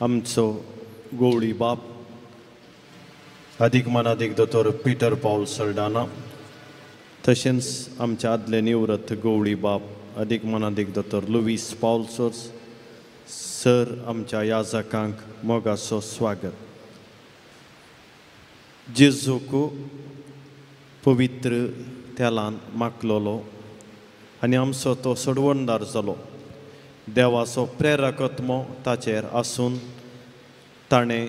आमचो गोवळी बाप अदीक मानादीक दोतोर पीटर पावल सल्डाना, तशेंच आमच्या आदले निवृत्त गोवळी बाप अदीक मानादीक दोतोर लुवीस पावल सोर्स सर, आमच्या याजकांक मोगाचो स्वागत. जेजूक पवित्र तेलान माखलोलो आनी आमचो तो सोडवणदार जालो. देवाचो प्रेरक आत्मो ताचेर आसून ताणें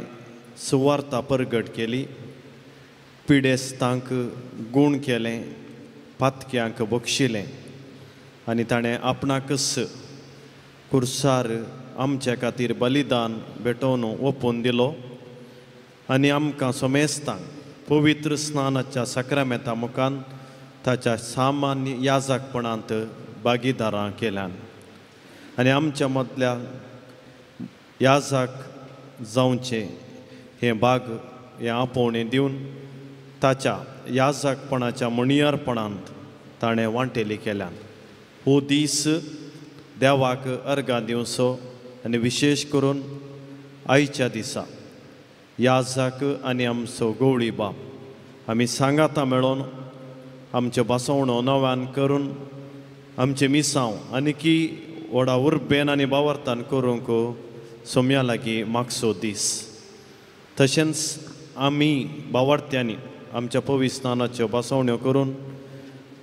सुवार्ता परगट केली, पिडेस्तांक गूण केलें, पातक्यांक बक्षिलें आनी ताणें आपणाकच कुर्सार आमच्या खातीर बलिदान भेटोवन ओपून दिलो आनी आमकां समेस्तांक पवित्र स्नानाच्या साक्रामेंता मुखान ताच्या सामान्य याजकपणांत भागीदारां केल्यान आनी आमच्या मदल्या याजक जावचें हें भाग हें आपोवणें दिवन ताच्या याजकपणाच्या म्हणयारपणांत ताणें वांटेली केल्यान. हो दीस देवाक अर्गां दिवचो आनी विशेश करून आयच्या दिसा याजक आनी आमचो गवळी बाप आमी सांगाता मेळोन आमचें बसवणो नव्यान करून आमचें मिसांव आनीकी व्हडा उर्बेन आनी बावरतान करूंक सोम्या लागीं मागचो दीस. तशेंच आमी बावरत्यांनी आमच्या पविस्नानाच्यो बसवण्यो करून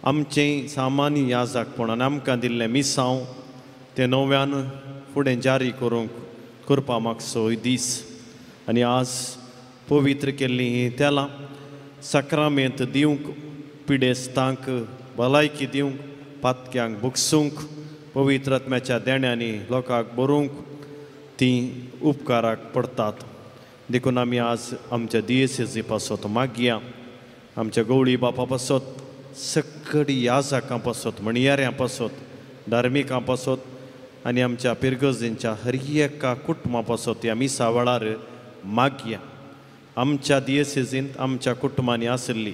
आमचें सामान्य याजकपण आनी आमकां दिल्लें मिसांव तें नव्यान फुडें जारी करूंक करपा मागचो दीस. आनी आज पवित्र केल्लीं हीं तेलां साक्रामेंत दिवंक, पिडेस्तांक भलायकी दिवंक, पातक्यांक बगसूंक, पवित्र आत्म्याच्या देण्यांनी लोकांक बरोवंक तीं उपकाराक पडटात. देखून आमी आज आमच्या दियेसेजी पासत मागया, आमच्या गवळी बापा पासत, सकडी याजकां पासत, म्हणयाऱ्यां पासत, धार्मिकां पासत आनी आमच्या पिरगर्जींच्या हर एका कुटुंबा पासत ह्या मिसा वेळार मागया. आमच्या दियेसेजींत आमच्या कुटुंबांनी आशिल्ली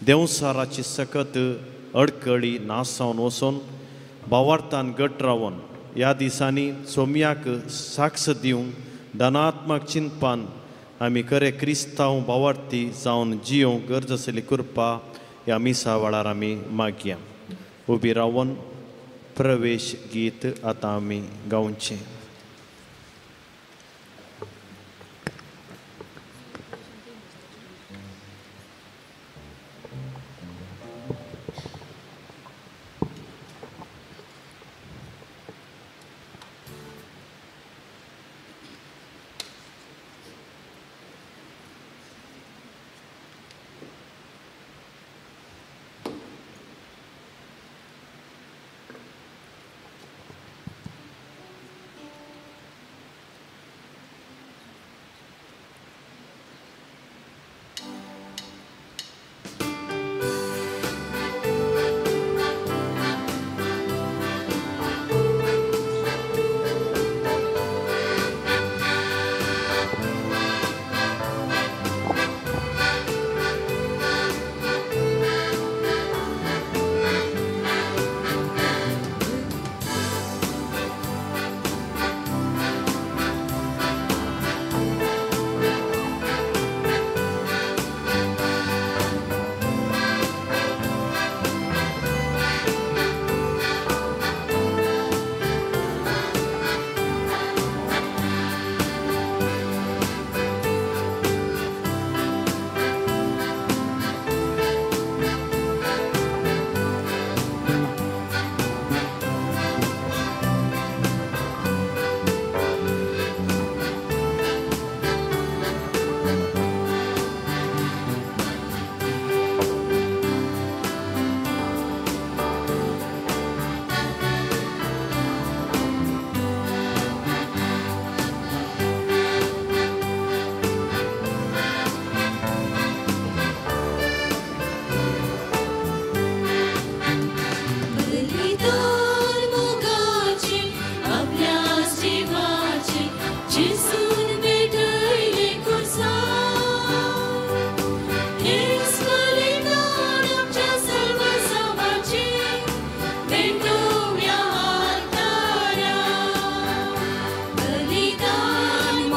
देंवसाराची सकत अडकळी नासावन वचून भावार्थान गट रावन ह्या दिसांनी सोम्याक साक्ष दिवंक धनात्मक चिंतपान आमी खरे क्रिस्तांव भावार्थी जावन जियोंक गरज आशिल्ली कृपा ह्या मिसा वेळार आमी मागया. उबी रावन प्रवेश गीत आतां आमी गावचें. बलिदान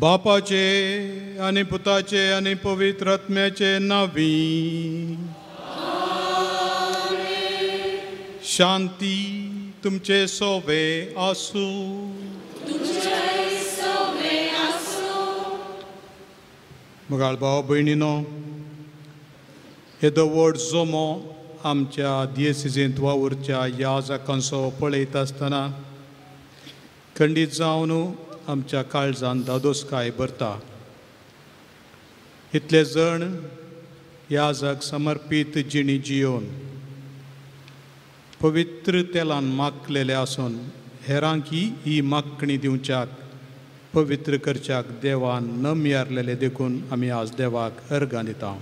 बापाचे आनी पुताचे आनी पवित्र आत्म्याचे नांवी शांती तुमचे सोवे आसूं. मोगाळ भाव भयणीनो, येदो व्हड जमो आमच्या दियेसिजेंत वावुरच्या याजकांचो पळयता आसतना खंडीत जावन आमच्या काळजान धादोसकाय भरता. इतले जण याजक समर्पीत जिणी जियोवन पवित्र तेलान माखलेले आसून हेरांकी ही माखणी दिवच्याक पवित्र करच्याक देवान नमयारलेले देखून आमी आज देवाक अर्गां दिता.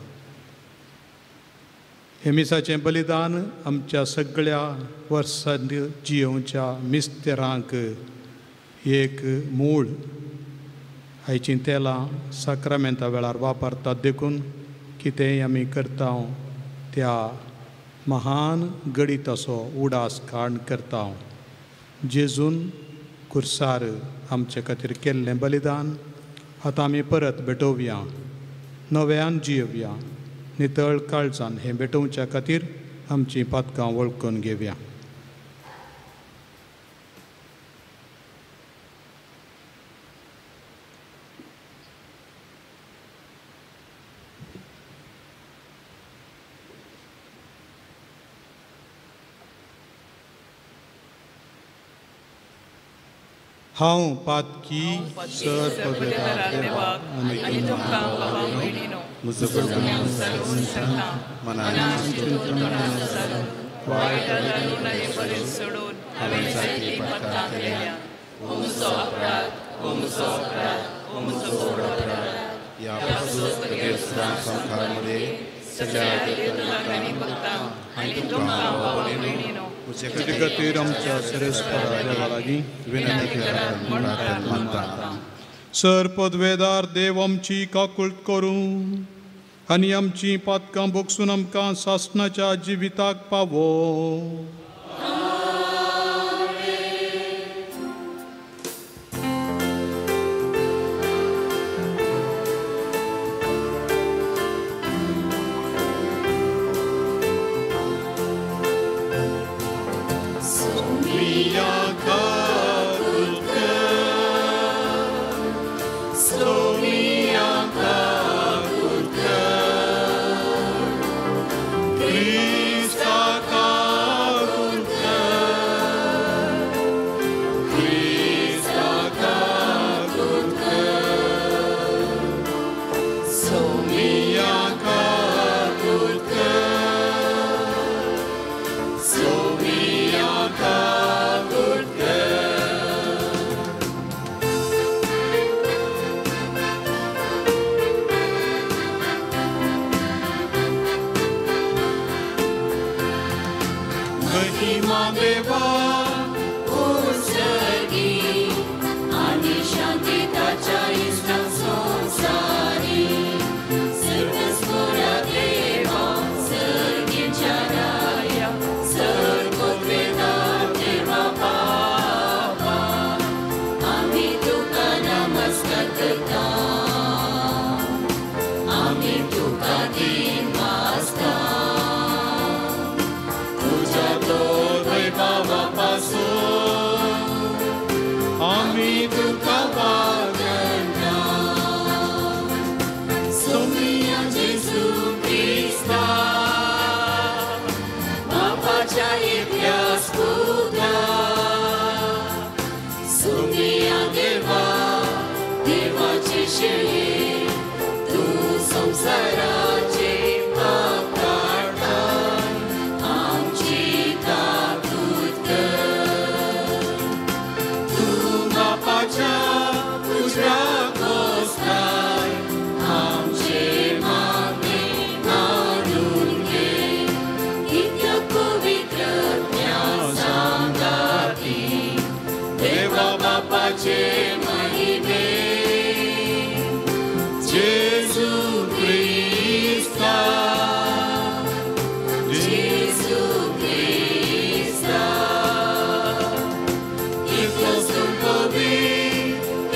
हे मिसाचें बलिदान आमच्या सगळ्या वर्सांनी जियोवच्या मिस्तेरांक एक मूळ आयचीं तेलां साक्रामेंता वेळार वापरतात देखून कितेंय आमी करता त्या महान गणिताचो उडास काण करता. जेजून कुर्सार आमचे खातीर केल्लें बलिदान आतां आमी परत भेटोवया, नव्यान जियोवया, नितळ काळजान हें भेटोवच्या खातीर आमचीं पातकां वळखून घेवया. हांव पातकी सर पवित्र देवा आनी तुमकां भावा भयणीनो खातीर आमच्या सरेस्परा देवा लागीं विनंती करात. सर पदवेदार देव आमची काकूळट करूं आनी आमची पातकां भोगसून आमकां सासणाच्या जिविताक पावो.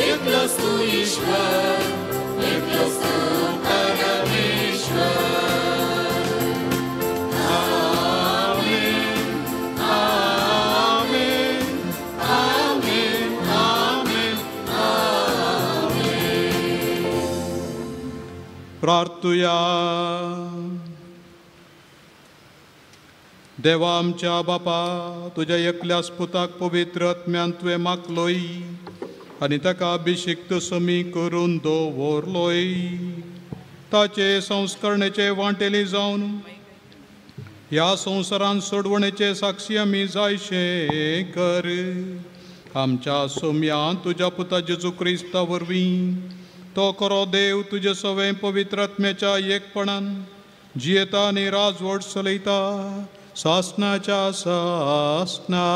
एकलोच तूं ईश्वर. प्रार्थुया. देवा आमच्या बापा, तुज्या एकल्याच पुताक पवित्र आत्म्यान तुवें मागलोय आनी ताका अभिषिक्त समी करून दवरलोय. ताचे संस्करणेचे वांटेली जावन ह्या संवसारान सोडवणेचे साक्षी आमी जायशें कर. आमच्या सोम्यान तुज्या पुता जेजू क्रिस्ता वरवीं तो खरो देव तुजे सवें पवित्र आत्म्याच्या एकपणान जियेता आनी राजवट चलयता सासनाच्या सासना.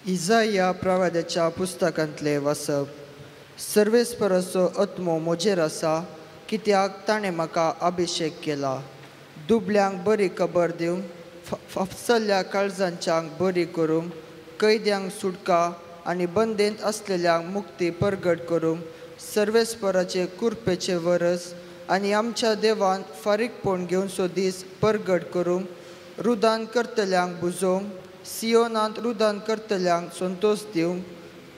इजाया प्रवाद्याच्या पुस्तकांतले वाचप. सर्वेस्पराचो आत्मो म्हजेर आसा, कित्याक ताणें म्हाका अभिषेक केला दुबल्यांक बरी खबर दिवंक, फाफसल्ल्या काळजांच्यांक बरी करूंक, कैद्यांक सुटका आनी बंदेंत आसलेल्यांक मुक्ती परगट करूंक, सर्वेस्पराचे कुरपेचे वरस आनी आमच्या देवान फारीकपण घेवचो दीस परगट करूंक, रुदान करतल्यांक बुजोवंक, सियोनांत रुदान करतल्यांक संतोश दिवंक,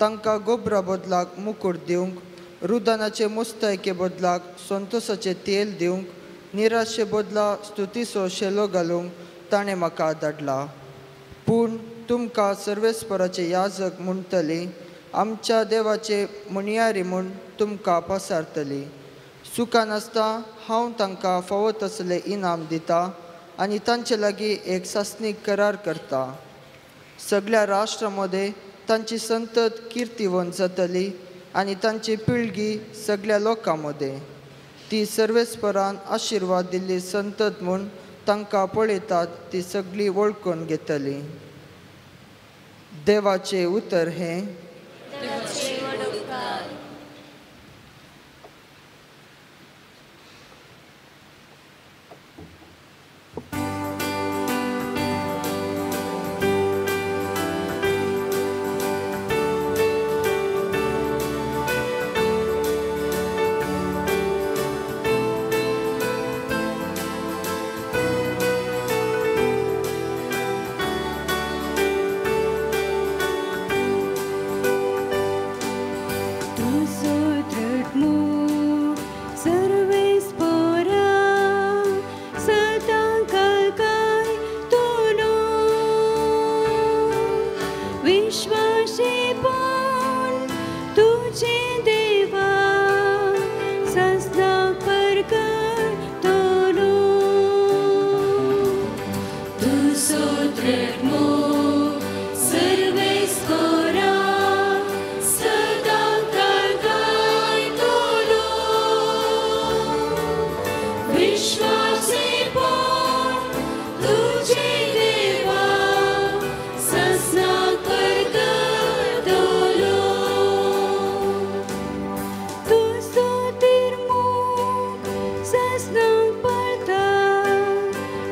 तांकां गोबरा बदलाक मुकूट दिवंक, रुदानाचे मुस्तायके बदलाक संतोषाचें तेल दिवंक, निराशे बदला स्तुतीचो शेलो घालूंक ताणें म्हाका धाडला. पूण तुमकां सर्वेस्पराचे याजक म्हणटली, आमच्या देवाचे म्हणयारी म्हूण तुमकां पसारतली. सुखान आसता हांव तांकां फावो तसलें इनाम दिता आनी तांचे लागीं एक सासणीक करार करता. सगळ्या राष्ट्रां मदें तांची संतत किर्तीवंत जातली आनी तांची पिळगी सगळ्या लोकां मदें. ती सर्वेस्परान आशिर्वाद दिल्ली संतत म्हूण तांकां पळयतात ती सगळी वळखून घेतली. देवाचें उतर हें.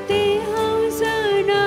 ते हांव जाणा.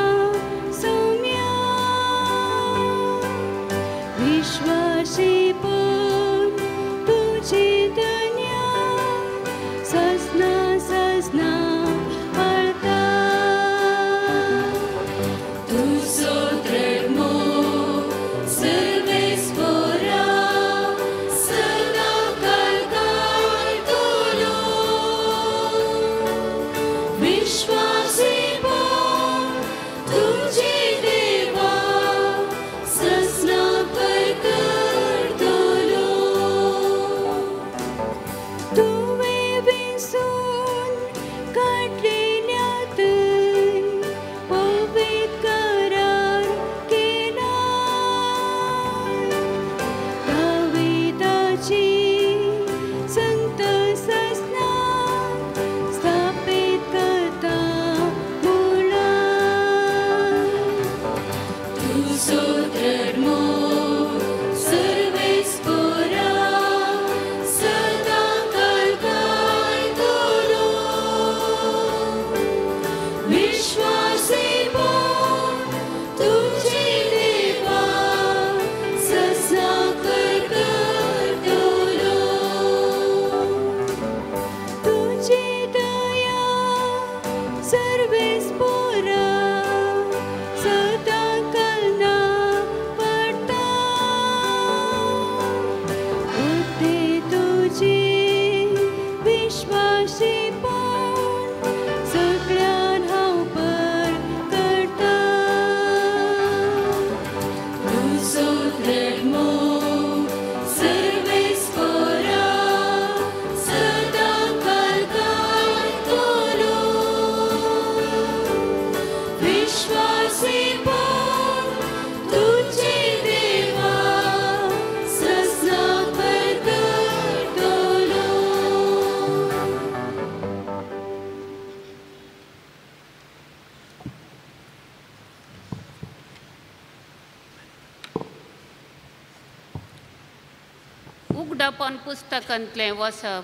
उगडापण पुस्तकांतलें वसप.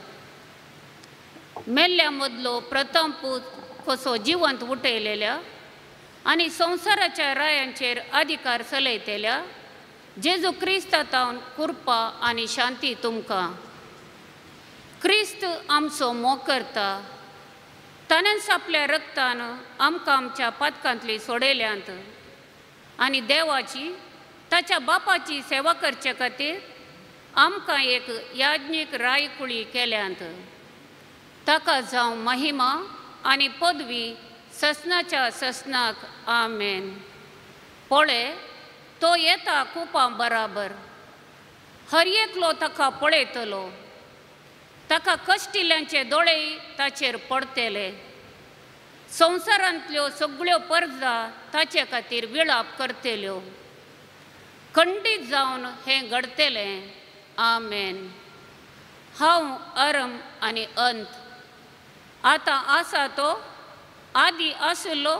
मेल्ल्या मदलो प्रथम पूत कसो जिवंत उठयलेल्या आनी संवसाराच्या रायांचेर अधिकार चलयतल्या जेजू क्रिस्ता तावन कृपा आनी शांती तुमकां. क्रिस्त आमचो मोग करता, ताणेंच आपल्या रक्तान आमकां आमच्या पातकांतली सोडयल्यांत आनी देवाची ताच्या बापाची सेवा करचे खातीर आमकां एक याज्ञीक रायकुळी केल्यांत. ताका जावं महिमा आनी पदवी ससनाच्या ससनाक. आमेन. पळय तो येता कुपां बराबर, हर एकलो ताका पळयतलो, ताका कश्टिल्यांचे दोळे ताचेर पडतले. संवसारांतल्यो सगळ्यो परजा ताचे खातीर विळाप करतल्यो. खंडीत जावन हें घडतलें. आमेन. हांव अरम आनी अंत. आतां आसा तो आदी आशिल्लो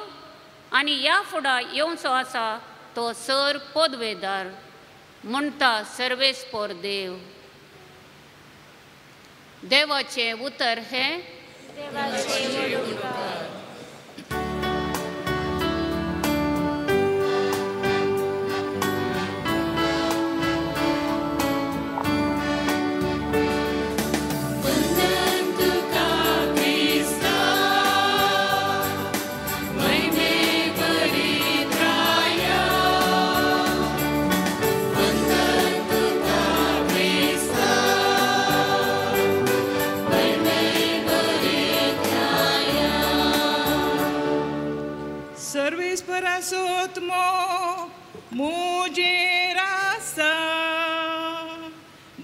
आनी ह्या फुडा येवचो आसा तो सर पदवेदार म्हणटा सर्वेस्पोर देव. देवाचें उतर हें.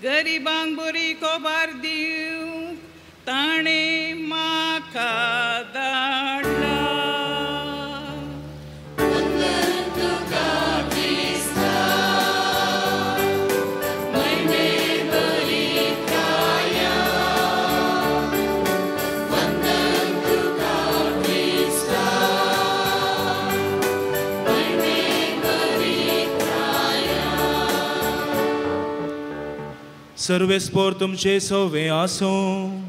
गरिबांक बरी खबर दिवंक ताणें म्हाका धाडला. सर्वेस्पोर तुमचे सवे आसूं.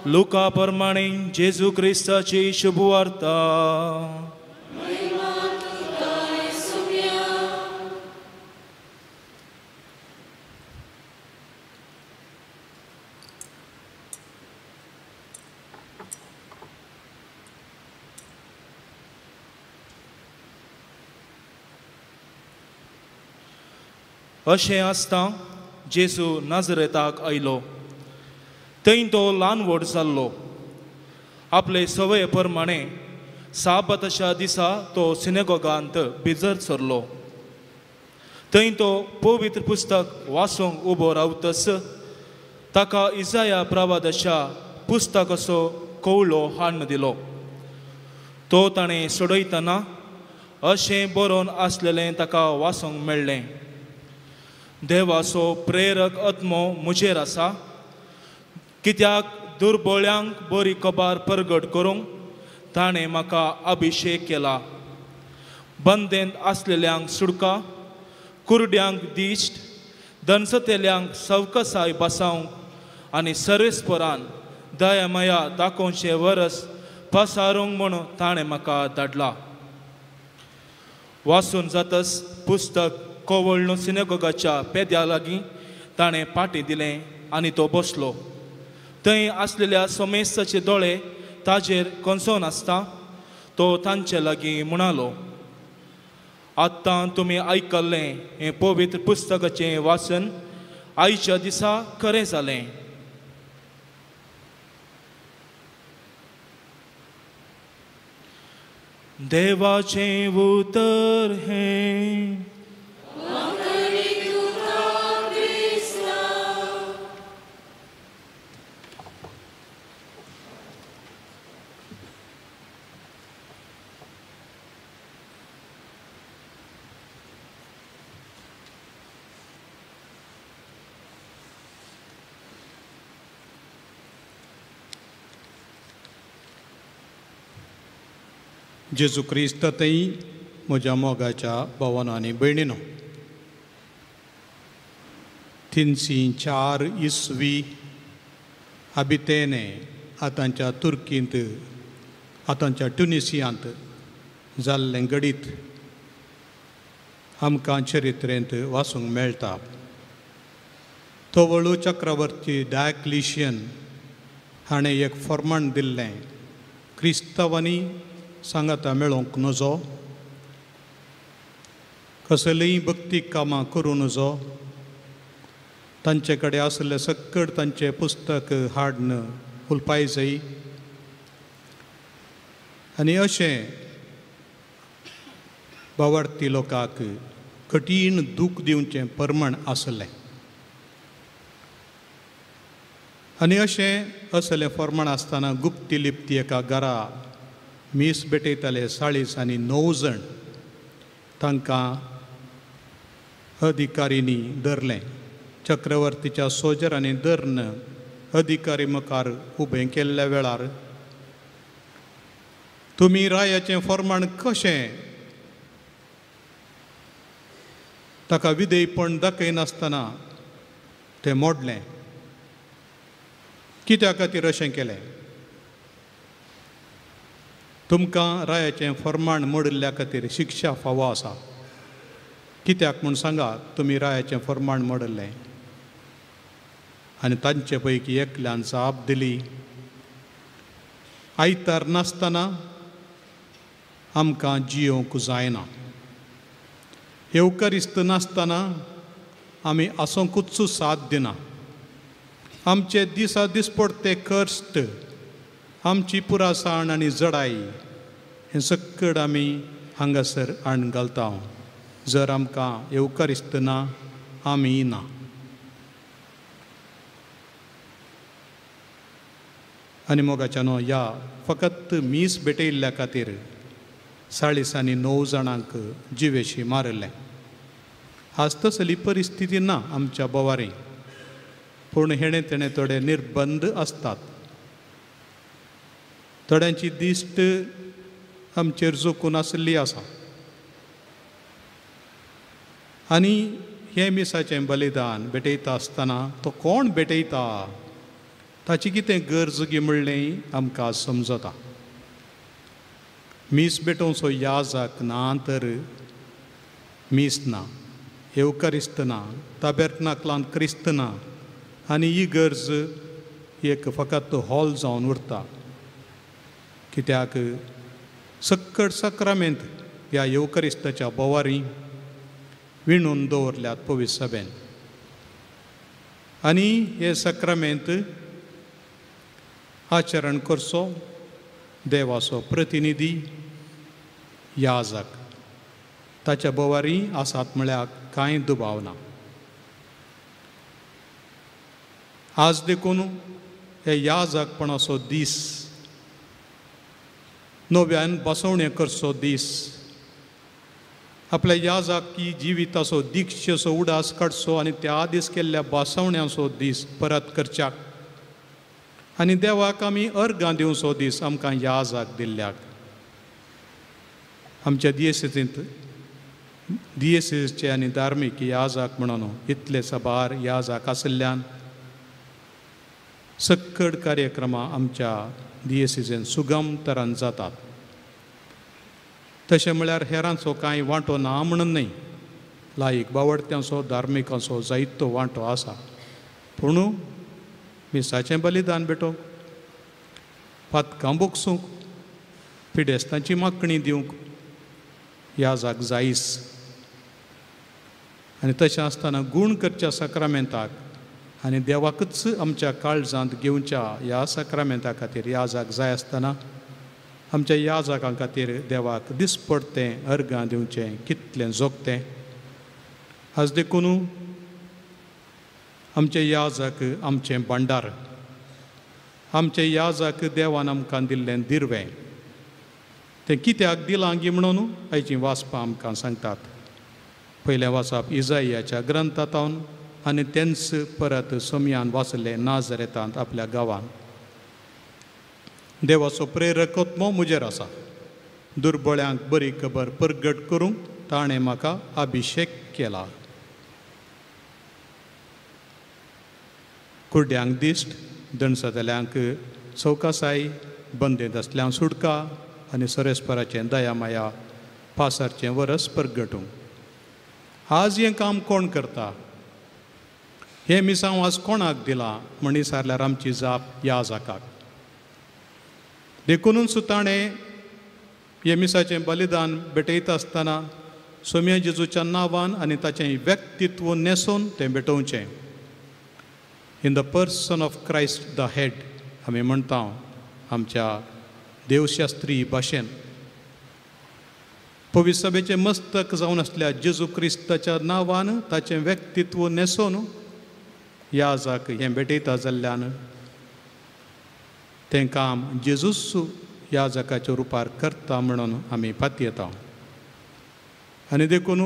लुका प्रमाणे जेजू क्रिस्ताची शुभवार्ता. अशें आसता जेजू नाजरेताक आयलो, थंय तो ल्हान व्हड जाल्लो. आपले सवये प्रमाणे साबाताच्या दिसा तो सिनेगोगांत भितर सरलो. थंय तो पवित्र पुस्तक वाचूंक उबो रावतच ताका इजाया प्रवादाच्या पुस्तकाचो कवळो हाडून दिलो. तो ताणें सोडयतना अशें बरोवन आसलेलें ताका वाचूंक मेळ्ळें. देवाचो प्रेरक आत्मो म्हजेर आसा, कित्याक दुर्बळ्यांक बरी खबर परगट करूंक ताणें म्हाका अभिशेक केला. बंदेंत आसलेल्यांक सुडका, कुरड्यांक दिश्ट, दनसतेल्यांक सवकसाय बसावंक आनी सर्वेस्परान दया माया दाखोवचें वरस पसारूंक म्हूण ताणें म्हाका धाडला. वाचून जातच पुस्तक कवळ्ळो सिनेगोगाच्या पेद्या लागीं ताणें पाटी दिलें आनी तो बसलो. थंय आसलेल्या सोमेस्ताचे दोळे ताजेर कोनसोन आसता तो तांचे लागीं म्हणालो, आत्तां तुमी आयकल्लें हें पवित्र पुस्तकाचें वाचन आयच्या दिसा खरें जालें. देवाचें उतर हें. जेजू क्रिस्त थंय म्हज्या मोगाच्या भावान आनी भयणीनो, 304 इसवी अबितेने आतांच्या तुर्कींत, आतांच्या ट्युनिसियांत जाल्लें घडीत आमकां चरित्रेंत वाचूंक मेळटा. तवळू चक्रवर्ती डायक्लिशियन हाणें एक फर्माण दिल्लें, क्रिस्तांवांनी सांगाता मेळोवंक नजो, कसलीय भक्ती कामां करूं नजो, तांचे कडेन आशिल्लें सक्कड तांचें पुस्तक हाडून उलपाय जाय. आनी अशें बावडती लोकांक कठीण दूख दिवचें परमाण आसलें. आनी अशें असलें फर्माण आसतना गुप्ती लिप्ती एका घरा मीस भेटयताले 40 आनी 9 जाण तांकां अधिकारींनी धरलें. चक्रवर्तीच्या सोजरांनी धरून अधिकारी मुखार उबें केल्ल्या वेळार तुमी रायाचें फर्माण कशें ताका विधेयपण दाखयनासतना तें मोडलें, कित्या खातीर अशें केलें? तुमकां रायाचें फर्माण मोडिल्ल्या खातीर शिक्षा फावो आसा, कित्याक म्हूण सांगा तुमी रायाचें फर्माण मोडिल्लें? आनी तांचे पैकी एकल्यान जाप दिली, आयतार नासतना आमकां जियोवंक जायना, येवकारिस्त नासतना आमी आसोंकूच साथ दिना, आमचे दिसा दिसपडते कश्ट, आमची पुरासाण आनी जडाई हें सक्कड आमी हांगासर हाडून घालता, जर आमकां येवकारिस्त ना आमी ना. आनी मोगाच्यानो, ह्या फकत मीस भेटयल्ल्या खातीर 40 आनी 9 जाणांक जिवेशी मारिल्लें. आज तसली परिस्थिती ना आमच्या बोवारी, पूण हेणें तेणें थोडे निर्बंध आसतात, थोड्यांची दिश्ट आमचेर जोखून आशिल्ली आसा. आनी हें मिसाचें बलिदान भेटयता आसतना तो कोण भेटयता, ताची कितें गरज गी म्हणलें आमकां समजता. मीस भेटोवचो याजाक ना तर मीस ना, येवकारिस्त ना, ताबेर्नाकलांत क्रिस्त ना, आनी ही गरज एक फकत हॉल जावन उरता. कित्याक सक्कड साक्रामेंत ह्या येवकारिस्ताच्या बोवारी विणून दवरल्यात पवित्र सभेन. आनी हे साक्रामेंत आचरण करचो देवाचो प्रतिनिधी याजक, ताच्या बोवारी आसात म्हळ्यार कांय दुबाव ना. आज देखून हे याजकपणाचो दीस, नव्यान बसवणे करचो दीस, आपल्या याजकी जिविताचो दीक्षेचो उडास काडचो आनी त्या दीस केल्ल्या बसवण्याचो दीस परत करच्याक आनी देवाक आमी अर्गां दिवचो दीस आमकां याजक दिल्ल्याक. आमच्या दियेसेजींत दियेसेजीचे आनी धार्मीक याजक म्हणून इतले साबार याजक आशिल्ल्यान सक्कड कार्यक्रमां आमच्या दियेसेजीन सुगम तरान जातात. तशें म्हळ्यार हेरांचो कांय वांटो ना म्हणून न्हय, लायक बावडत्यांचो धार्मिकांचो जायतो वांटो आसा, पूण मिसाचें बलिदान भेटोवंक, पातकां बोगसूंक, पिडेस्तांची मागणी दिवंक याजाक जायस. आनी तशें आसतना गूण करच्या साक्रामेंताक आनी देवाकूच आमच्या काळजांत घेवच्या ह्या साक्रामेंता खातीर याजाक जाय आसतना आमच्या याजकां खातीर देवाक दिसपडतें अर्गां दिवचें कितलें जोगतें. आज देखून आमचे याजक आमचें भांडार, आमचे याजक देवान आमकां दिल्लें दिर्वें, तें कित्याक दिलां गी म्हणून आयचीं वाचपां आमकां सांगतात. पयलें वाचप इजायाच्या ग्रंथांत आनी तेंच परत सोमयान वाचलें नाजरेतांत आपल्या गांवांत. देवाचो प्रेरक आत्मो म्हजेर आसा, दुर्बळ्यांक बरी खबर परगट करूंक ताणें म्हाका अभिशेक केला. कुड्ड्यांक दिश्ट, दणसतल्यांक चवकासाय, बंदेंत आसल्यांक सुटका आनी सरेस्पराचें दया माया पासारचें वरस परगटूंक. आज हें काम कोण करता? हें मिसांव आज कोणाक दिलां म्हण विचारल्यार आमची जाप याजकाक. देखुनूच ताणें हें मिसाचें बलिदान भेटयता आसतना सोम्या जेजूच्या नांवान आनी ताचें व्यक्तित्व न्हेसून तें भेटोवचें. In the person of Christ the head आमी म्हणटा आमच्या देवशास्त्रीय भाशेन. पवित्र सभेचें मस्तक जावन आसल्या जेजू क्रिस्ताच्या नांवान ताचें व्यक्तित्व न्हेसून याजक हें भेटयता जाल्ल्यान तें काम जेजूस याजकाच्या रुपार करता म्हणून आमी पातयेता. आनी देखून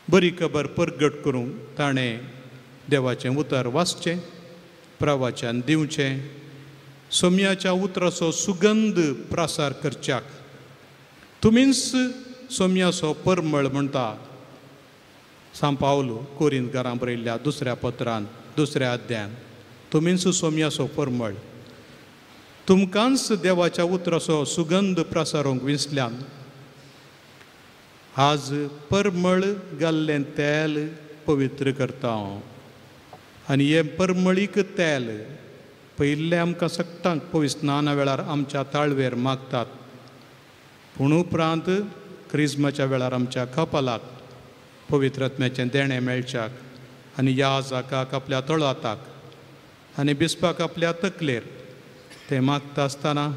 बरी खबर परगट करूंक ताणें देवाचें उतर वाचचें, प्रवचन दिवचें, सोम्याच्या उतराचो सुगंध प्रसार करच्याक. तुमीच सोम्याचो परमळ म्हणटा सांव पावलो कोरिंतकारां बरयल्ल्या दुसऱ्या पत्रान दुसऱ्या अध्यायान. तुमीच सोम्याचो परमळ, तुमकांच देवाच्या उतराचो सुगंध प्रसारूंक विंचल्यान. आज परमळ घाल्लें तेल पवित्र करता हांव आनी हें परमळीक तेल पयिल्लें आमकां सगटांक पवित्र स्नाना वेळार आमच्या ताळवेर मागतात, पूण उपरांत क्रिज्माच्या वेळार आमच्या कपालाक पवित्र आत्म्याचें देणें मेळच्याक आनी याजकाक आपल्या तळहाताक आनी बिस्पाक आपल्या तकलेर तें मागता आसतना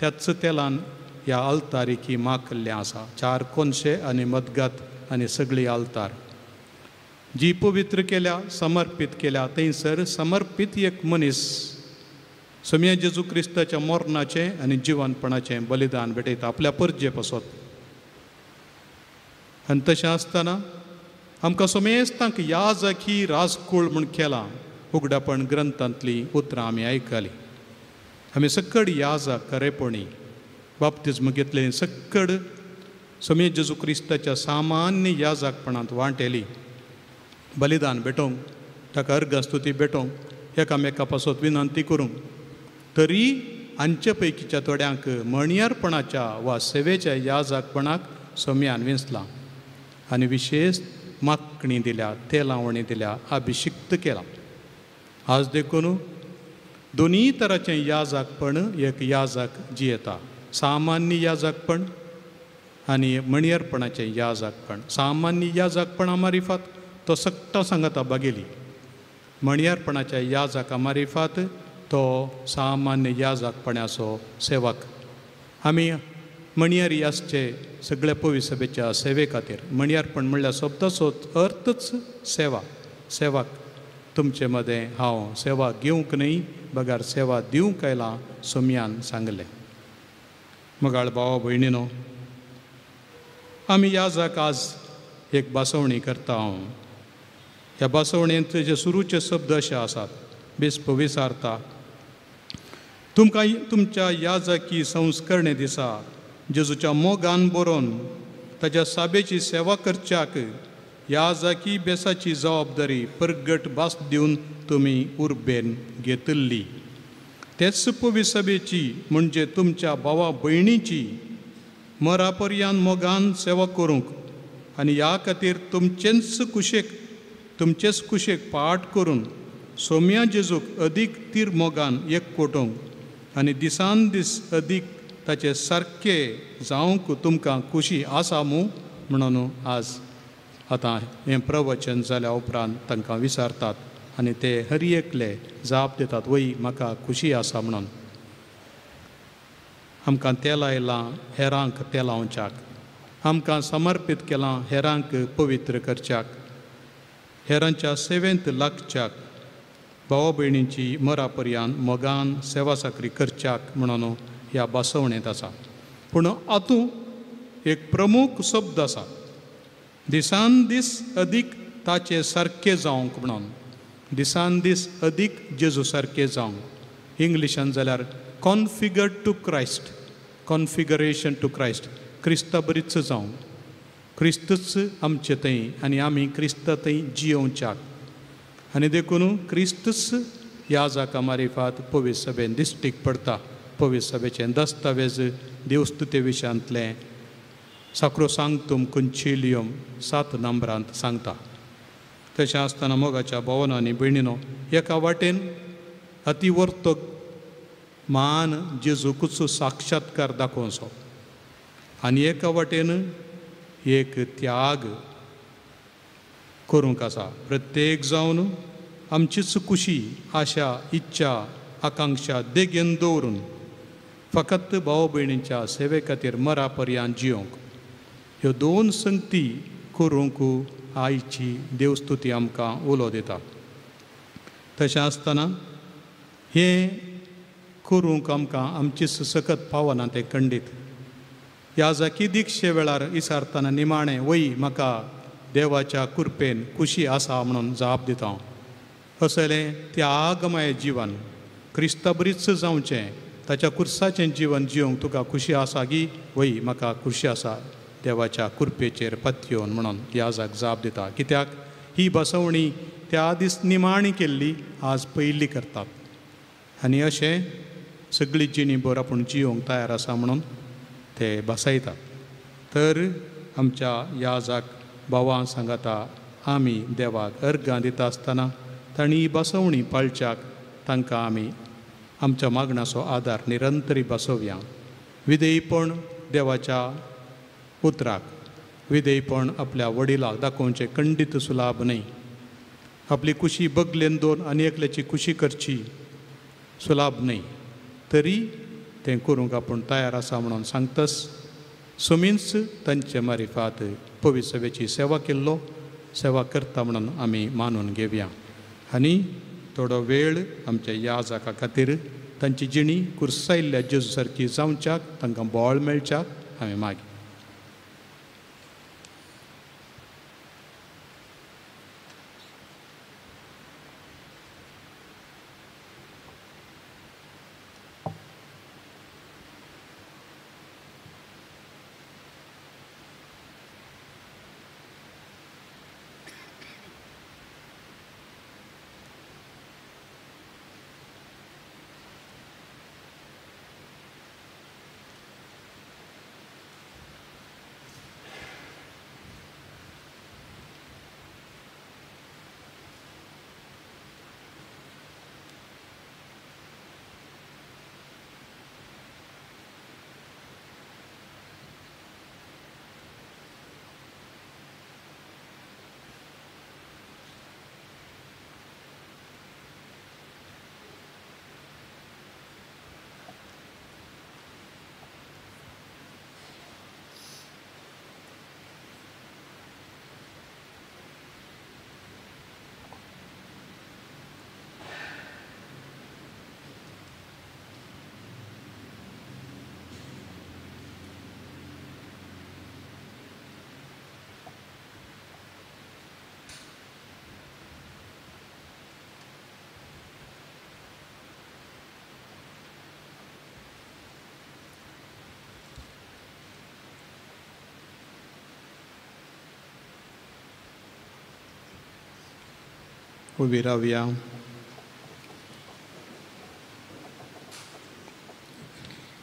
त्याच तेलान ह्या आल्तारिकी मागल्लें आसा. चार कोनशे आनी मदगत आनी सगळी आल्तार जी पवित्र केल्या, समर्पीत केल्या, थंयसर समर्पीत एक मनीस सोम्या जेजू क्रिस्ताच्या मरणाचें आनी जिवनपणाचें बलिदान भेटयता आपल्या परजे पासत. आनी तशें आसतना आमकां सोमेस्तांक याजकी राजकूळ म्हूण केलां. उगडापण ग्रंथांतलीं उतरां आमी आयकलीं. आमी सकड याजक खरेपणी बाप्तिज्म घेतले, सकड सोम्या जेजू क्रिस्ताच्या सामान्य याजकपणांत वांटेली. बलिदान भेटोवंक, ताका अर्घस्तुती भेटोवंक, एकामेका पासत विनंती करूंक, तरी हांचे पैकीच्या थोड्यांक म्हणयारपणाच्या वा सेवेच्या याजकपणाक सोम्यान विंचलां आनी विशेश मागणी दिल्या, तेलावणी दिल्या, अभिशिक्त केला. आज देखून दोनूय तराचें याजकपण एक याजक जियेता, सामान्य याजकपण आनी म्हणयारपणाचें याजकपण. सामान्य याजकपणा मारिफात तो सगटा सांगता बागेली, म्हणयारपणाच्या याजका मारिफात तो सामान्य याजकपणाचो सेवक. आमी म्हणयारी आसचे सगळ्या पवित्र सभेच्या सेवे खातीर. म्हणयारपण म्हणल्यार शब्दाचो अर्थच सेवा, सेवक. तुमचे मदें हांव सेवा घेवंक न्हय बगर सेवा दिवंक आयलां सोम्यान सांगलें. मगाळ भावा भयणीनो, आमी याजक आज एक भासवणी करता हांव. ह्या भासवणेंत जे सुरूचे शब्द अशे आसात, बिस्प विचारता तुमकां तुमच्या याजकी संस्करणे दिसा जेजूच्या मोगान बरोवन ताच्या साबेची सेवा करच्याक याजकी बेसाची जबाबदारी परगट भास दिवन तुमी उर्बेन घेतिल्ली. तेच पवित्र सभेची म्हणजे तुमच्या भावा भयणीची मरापर्यान मोगान सेवा करूंक आनी ह्या खातीर तुमचेच कुशेक पाठ करून सोम्या जेजूक अदीक तीर मोगान एकवटोवंक आनी दिसान दीस अदीक ताचे सारके जावंक तुमकां खुशी आसा मू म्हणून आज आतां हें प्रवचन जाल्या उपरांत तांकां विचारतात आनी ते हर एकले जाप दितात, वय म्हाका खुशी आसा म्हणून. आमकां तेल आयलां हेरांक तेलावच्याक, आमकां समर्पीत केलां हेरांक पवित्र करच्याक, हेरांच्या सेवेंत लागच्याक, भावा भयणींची मरापर्यान मोगान सेवा चाकरी करच्याक म्हणून ह्या भासवणेंत आसा. पूण आतूं एक प्रमुख शब्द आसा, दिसान दीस अदीक ताचे सारके जावंक म्हणून. दिसान दीस अदीक जेजू सारके जावंक. इंग्लिशान जाल्यार configured to Christ, configuration to Christ. क्रिस्ता बरीच जावंक, क्रिस्तूच आमचे थंय आनी आमी क्रिस्ता थंय जियोवच्याक. आनी देखून क्रिस्तूच याजका मारिफात पवित्र सभेन दिश्टीक पडटा. पवित्र सभेचें दस्तावेज देवस्तुते विशयांतलें साक्रोसांक्तुम कुंचिलियम 7 नंबरांत सांगता. तशें आसतना मोगाच्या भोवन आनी भयणीनो, एका वाटेन अतिवर्तो मान जेजूकूच साक्षात्कार दाखोवचो आनी एका वाटेन एक त्याग करूंक आसा. प्रत्येक जावन आमचीच खुशी, आशा, इच्छा, आकांक्षा देगेन दवरून फकत भाव भयणींच्या सेवे खातीर मरा पर्यंत जियोंक ह्यो दोन संगती करूंक आयची देवस्तुती आमकां उलो दिता. तशें आसतना हें करूंक आमकां आमची सकत पावना तें खंडीत. याजकी दिक्षे वेळार इसारतना निमाणें वय म्हाका देवाच्या कृपेन खुशी आसा म्हणून जाप दिता हांव. असलें त्यागमय जिवन क्रिस्ता बरीच जावचें, ताच्या कुर्साचें जिवन जिवंक तुका खुशी आसा गी? वय म्हाका खुशी आसा देवाच्या कृपेचेर पत्योन म्हणून याजक जाप दिता. कित्याक ही बसवणी त्या दीस निमाणी केल्ली आज पयली करतात आनी अशें सगळी जिणी भर आपूण जिवंक तयार आसा म्हणून ते बसयतात. तर आमच्या याजक भावां सांगाता आमी देवाक अर्गां दिता आसतना तांणी बसवणी पाळच्याक तांकां आमी आमच्या मागण्याचो आदार निरंतरी बसोवया. विधेयपण देवाच्या उतराक, विधेयपण आपल्या वडिलाक दाखोवचें खंडीत सुलाभ न्हय. आपली खुशी बगलेन दोन आनी एकल्याची खुशी करची सुलाभ न्हय, तरी तें करूंक आपूण तयार आसा म्हणून सांगतस सोमींच तांचे मारिफात पवित्र सभेची सेवा केल्लो सेवा करता म्हणून आमी मानून घेवया. आनी थोडो वेळ आमच्या याजका खातीर तांची जिणी कुर्सायल्ल्या जेजू सारकी जावच्याक तांकां बळ मेळच्याक आमी मागीर. उबी रावया.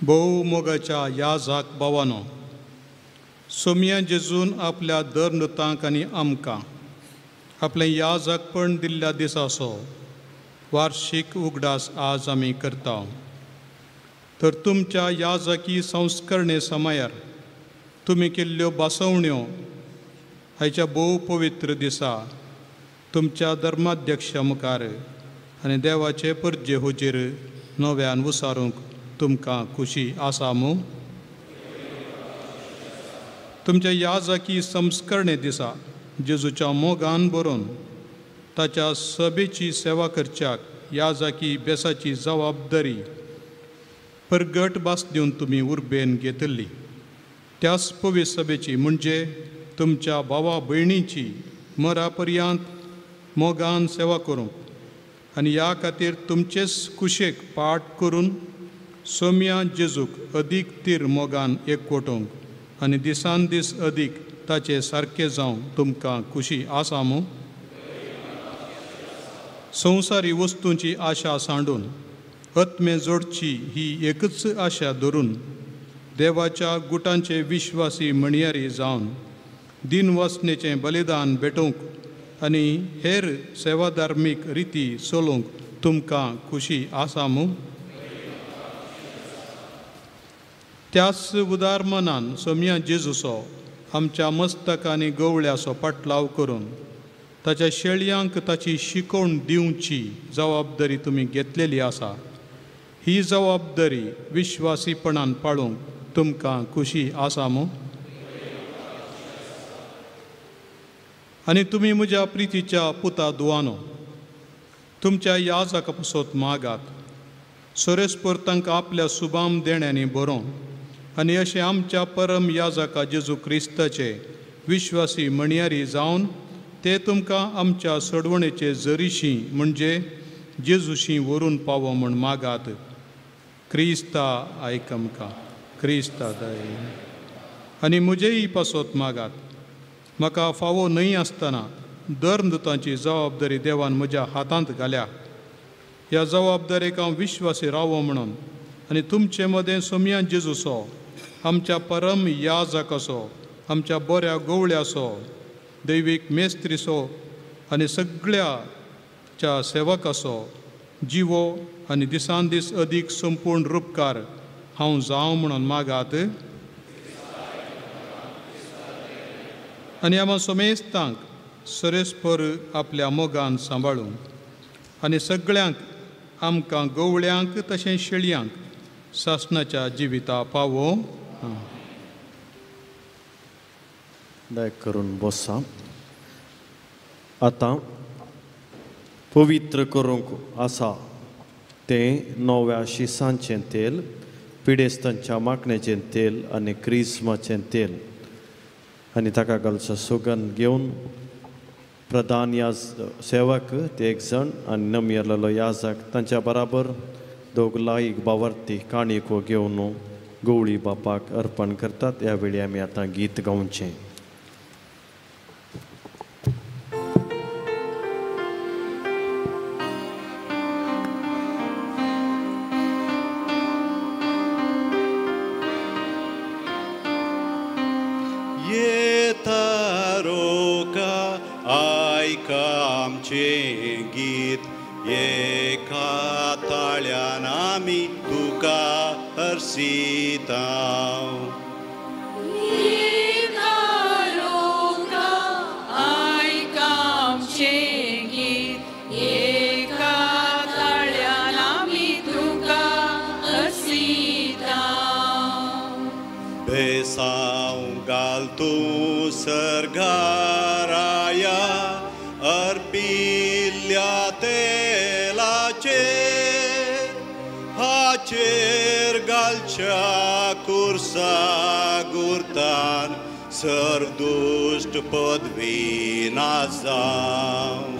भोव मोगाच्या याजक भावानो, सोमया जेजून आपल्या दर नुतांक आनी आमकां आपलें याजकपण दिल्ल्या दिसाचो वार्षीक उगडास आज आमी करता. तर तुमच्या याजकी संस्करणे समयार तुमी केल्ल्यो बसवण्यो आयच्या भोव पवित्र दिसा तुमच्या धर्माध्यक्षा मुखार आनी देवाचे परजे हुजीर नव्यान उसारूंक तुमकां खुशी आसा मू? तुमच्या याजकी संस्करणे दिसा जेजूच्या मोगान बरोवन ताच्या सभेची सेवा करच्याक याजकी बेसाची जबाबदारी परगट भास दिवन तुमी उर्बेन घेतली. त्याच पवित्र सभेची म्हणजे तुमच्या भावा भयणीची मरा पर्यंत मोगान सेवा करूंक आनी ह्या खातीर तुमचेच कुशेक पाठ करून सोम्या जेजूक अदीक तीर मोगान एकवटोवंक आनी दिसान दीस अदीक ताचे सारके जावंक तुमकां खुशी आसा मूं? संवसारी वस्तूंची आशा सांडून आत्मे जोडची ही एकच आशा धरून देवाच्या गुटांचे विश्वासी म्हणयारी जावन दिनवासनेचें बलिदान भेटोवंक आनी हेर सेवाधार्मीक रिती चलोवंक तुमकां खुशी आसा मू? त्याच उदार मनान सोमया जेजूचो आमच्या मस्तकांनी गवळ्याचो पाटलाव करून ताच्या शेळयांक ताची शिकवण दिवची जबाबदारी तुमी घेतलेली आसा. ही जबाबदारी विश्वासीपणान पाळूंक तुमकां खुशी आसा मू? आनी तुमी म्हज्या प्रितीच्या पुता दुवानो, तुमच्या याजाका पसत मागात, सोरेस्पर तांकां आपल्या सुबाम देण्यांनी बरोवं आनी अशें आमच्या परम याजाका जेजू क्रिस्ताचे विश्वासी म्हणयारी जावन ते तुमकां आमच्या सोडवणेचे जरीशी म्हणजे जेजूशी व्हरून पावो म्हूण मागात. क्रिस्ता आयक आमकां, क्रिस्ता दय. आनी म्हजेय पासत मागात, म्हाका फावो न्हय आसतना धर्मदूतांची जबाबदारी देवान म्हज्या हातांत घाल्या. ह्या जबाबदारेक हांव विश्वासी रावो म्हणून आनी तुमचे मदें सोमया जेजूचो आमच्या परम याजकाचो आमच्या बऱ्या गवळ्याचो दैवीक मेस्त्रीचो आनी सगळ्याच्या सेवकाचो जिवो आनी दिसान दीस अदीक संपूर्ण रुपकार हांव जावं म्हणून मागात. आनी आमा समेस्तांक सरेस्पर आपल्या मोगान सांबाळून आनी सगळ्यांक आमकां गवळ्यांक तशें शेळयांक सासणाच्या जिविता पावो. दया करून बसा. आतां पवित्र करूंक आसा तें नव्या शिसांचें तेल, पिडेस्तांच्या मागणेचें तेल आनी क्रिस्माचें तेल आनी ताका घालचो सुगंध घेवन प्रधान याज सेवक ते एक जाण आनी नमयेलेलो याजक तांच्या बराबर दोग लायक बावर्ती काणयो घेवन गवळी बापाक अर्पण करतात. ह्या वेळी आमी आतां गीत गावचें. गीत एका ताळ्यान आमी तुका हर्षिता. बेसांव घाल तूं सर्गाराया अर्पिल्ल्या तेलाचेर हाचेर घालच्या कुर्सा गुर्तान सर्वदुश्ट पदवी ना जावं.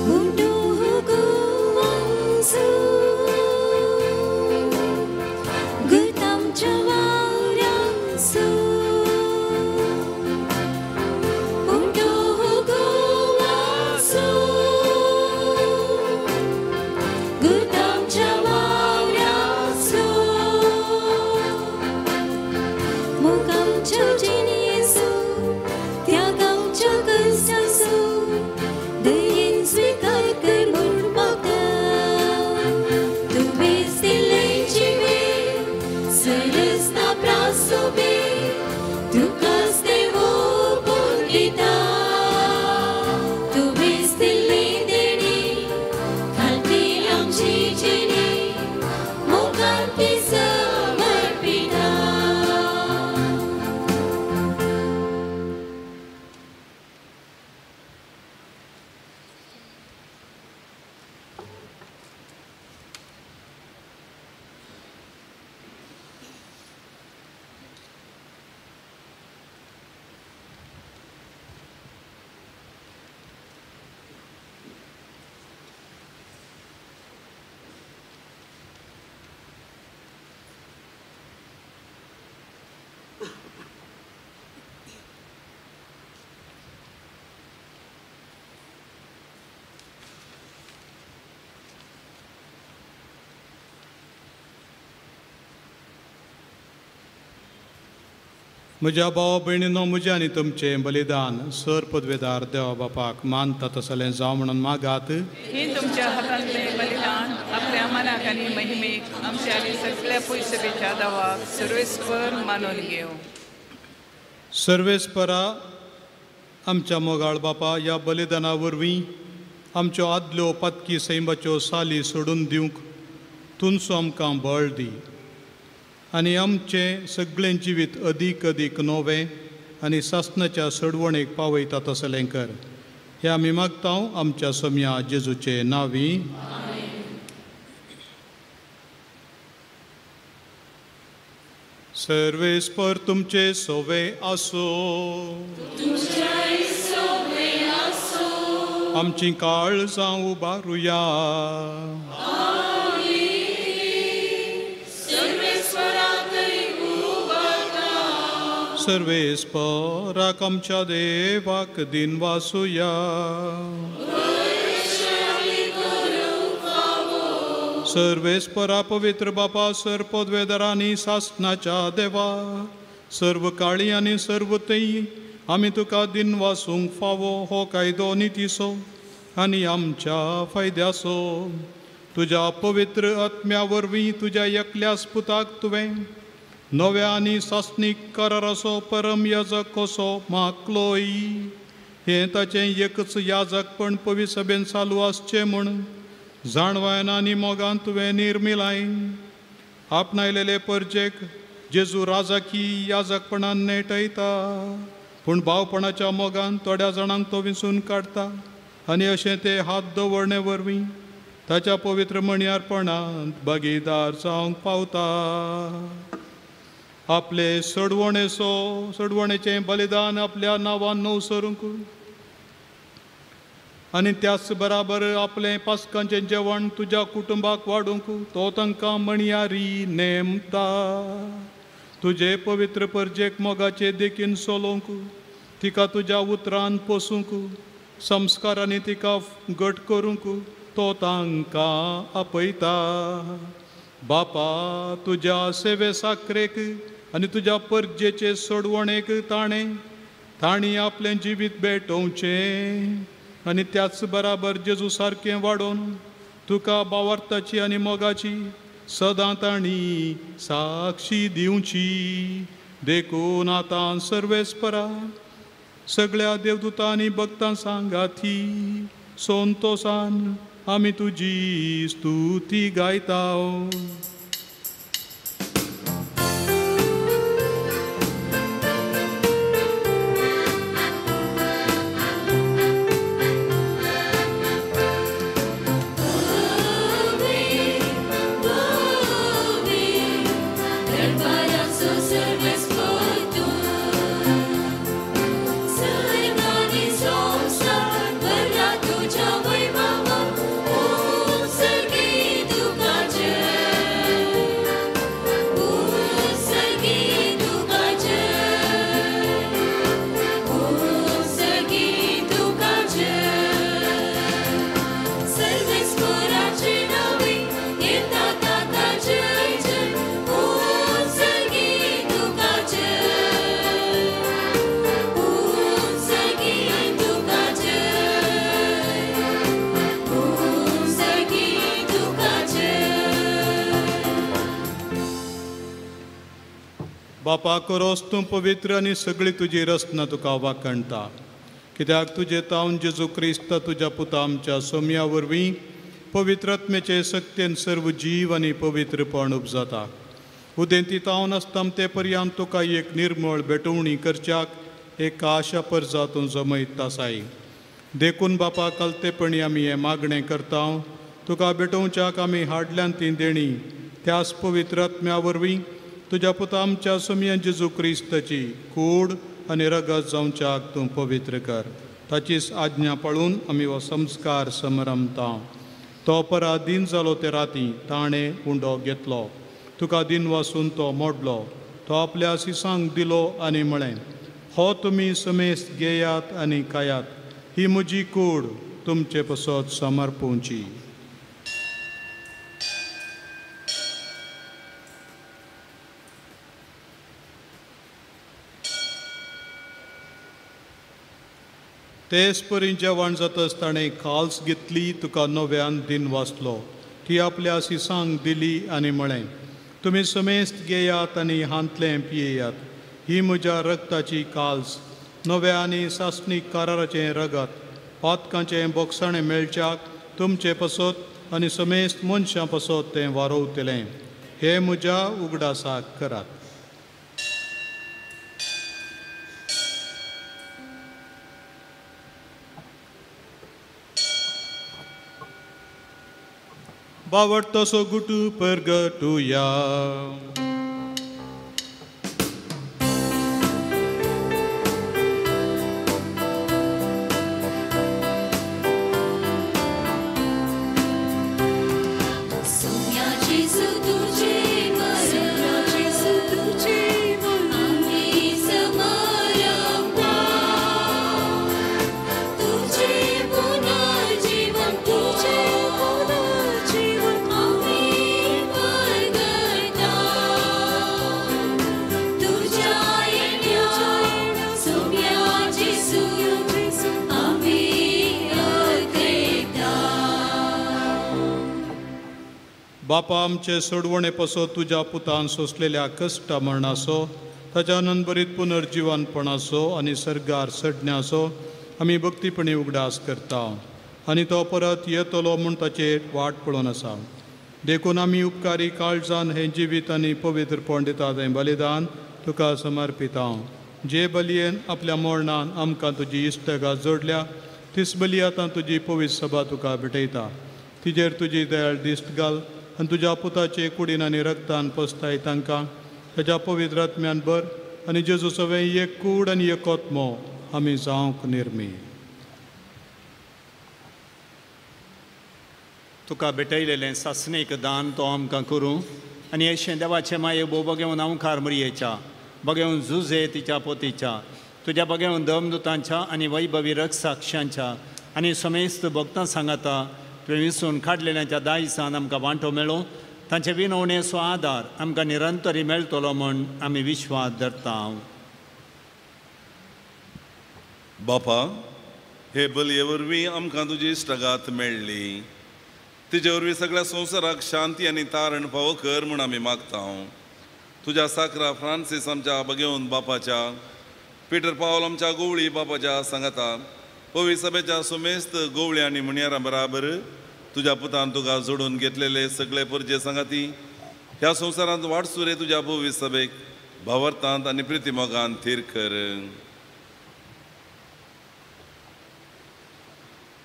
Mundu hukum म्हज्या भाव भयणीनो, म्हजें आनी तुमचें बलिदान सर पदवेदार देवा बापाक मानता तसलें जावं म्हणून मागात. ही तुमच्या हातांतलें बलिदान आपल्या मनाक आनी महिमेक आमच्या आनी सगळ्या पयसबेच्या दावाक सर्वेस्पर मानून घेवं. सर्वेस्परा आमच्या मोगाळ बापा, ह्या बलिदाना वरवीं आमच्यो आदल्यो पातकी सैमाच्यो साली सोडून दिवंक तुमचो आमकां बळ दी आनी आमचें सगळें जिवीत अदीक अदीक नवें आनी सासणाच्या सोडवणेक पावयता तसलें कर. हें आमी मागता आमच्या सोम्या जेजूचे नांवी. सर्वेस्पर तुमचे सोवे आसो. आमची काळजां उबारुया. सर्वेस्पराक आमच्या देवाक दिनवासुया. सर्वेस्परा पवित्र बापा, सर पदवेदारांनी सासणाच्या देवा, सर्व काळी आनी सर्व थंय आमी तुका दिनवासूंक फावो हो कायदो नितीचो आनी आमच्या फायद्याचो. तुज्या पवित्र आत्म्या वरवीं तुज्या एकल्याच पुताक तुवें नव्या आनी सासणीक कराराचो परम याजक कसो मागलोय. हें ताचें एकच याजकपण पवित्र सभेन चालू आसचें म्हूण जाणवायन आनी मोगान तुवें निर्मिलाय. आपणायलेले परजेक जेजू राजाकी याजकपणान नेटयता, पूण भावपणाच्या मोगान थोड्या जाणांक तो विंचून काडटा आनी अशें ते हात दवरणे वरवीं ताच्या पवित्र मणयारपणांत भागीदार जावंक पावता. आपले सोडवणेचो सोडवणेचें बलिदान आपल्या नांवान नवसरूंक आनी त्याच बराबर आपलें पास्कांचें जेवण तुज्या कुटुंबाक वाडूंक तो तांकां मणयारी नेमता. तुजे पवित्र परजेक मोगाचे देखीन सोलोवंक, तिका तुज्या उतरान पोसूंक, संस्कारांनी तिका घट करूंक तो तांकां आपयता. बापा, तुज्या सेवे साकरेक आनी तुज्या परजेचे सोडवणेक ताणें आपलें जिवीत भेटोवचें आनी त्याच बराबर जेजू सारकें वाडोवन तुका बावार्थाची आनी मोगाची सदां तांणी साक्षी दिवची. देखून आतां सर्वेस्परा सगळ्या देवदूतां आनी भक्तां सांगाती संतोसान आमी तुजी स्तुती गायता. बापा, करोस तूं पवित्र आनी सगळी तुजी रचना तुका वाखणटा, कित्याक तुजे तावन जेजू क्रिस्त तुज्या पुता आमच्या सोम्या वरवीं पवित्र आत्म्याचे सक्तेन सर्व जीव आनी पवित्रपण उपजाता. उदेंती तावन आसता ते पर्यंत तुका एक निर्मळ भेटवणी करच्याक एक आशा परजा तूं जमयत आसाय. देखून बापा, कलतेपणी आमी हें मागणें करता, तुका भेटोवच्याक आमी हाडल्यान ती देणी त्याच पवित्र आत्म्या वरवीं तुज्या पुता आमच्या सोम्या जेजू क्रिस्ताची कूड आनी रगत जावच्याक तूं पवित्र कर. ताचीच आज्ञा पाळून आमी हो संस्कार समरमता. तो परा दीन जालो ते राती ताणें उंडो घेतलो, तुका दिन वासून तो मोडलो, तो आपल्या सिसांक दिलो आनी म्हळें, हो तुमी समेस्त घेयात आनी खायात, ही म्हजी कूड तुमचे पसत समर्पोवची. तेच परी जेवण जातच ताणें काल्स घेतली, तुका नव्यान दिन वाचलो, ती आपल्या सिसांक दिली आनी म्हळें, तुमी समेस्त घेयात आनी हांतलें पियेयात. ही म्हज्या रक्ताची काल्स, नव्या आनी सासणीक कराराचें रगत, पातकांचें बोगसाणें मेळच्याक तुमचे पसत आनी समेस्त मनशां पसत तें वारोवतलें. हें म्हज्या उगडासाक करात. बावडतसो गुटू परगटुया. बापा आमचे सोडवणे पसो तुज्या पुतान सोंसलेल्या कश्टा मरणाचो, ताच्या आनंदभरीत पुनर्जिवनपणाचो आनी सर्गार सडण्याचो आमी भक्तीपणी उगडास करता आनी तो परत येतलो म्हूण ताचेर वाट पळोवन आसा. देखून आमी उपकारी काळजान हें जिवीत आनी पवित्रपण दिता तें बलिदान तुका समर्पिता. जे बलयेन आपल्या मरणान आमकां तुजी इश्टगात जोडल्या तीच बली आतां तुजी पवित्र सभा तुका भेटयता. तिजेर तुजी दयाळ दिश्ट घाल आनी तुज्या पुताचे कुडीन आनी रक्तान पसताय तांकां ताज्या पवित्र आत्म्यान भर आनी जेजू सवें एक कूड आनी एक आत्मो आमी जावंक निर्मी. तुका भेटयलेलें सासणीक दान तो आमकां करूं आनी अशें देवाचें माये भोव बगेवन अंवकार मरयेच्या बगेवन जुजे तिच्या पोतीच्या तुज्या बगेवन दमदुतांच्या आनी वैभवी रक्षाक्षांच्या आनी समेस्त भक्तां सांगाता तुवें विसून काडलेल्यांच्या दायसान आमकां वांटो मेळो, तांचे विनवणेचो आदार आमकां निरंतरी मेळटलो म्हूण आमी विश्वास धरता. बापा, हे बलये वरवीं आमकां तुजी इश्टागात मेळ्ळी, तिजे वरवीं सगळ्या संवसाराक शांती आनी तारण फावो कर म्हूण आमी मागता. तुज्या साकरा फ्रांसीस आमच्या बगेवन बापाच्या, पिटर पावल आमच्या गोवळी बापाच्या सांगाता पवी सभेच्या सुमेस्त गोवळी आनी मुनियारां बराबर तुज्या पुतान तुका जोडून घेतलेले सगळे परजे सांगाती ह्या संवसारांत वाटसुरे तुज्या पवी सभेक भावार्थांत आनी प्रितीमोगान थीर कर.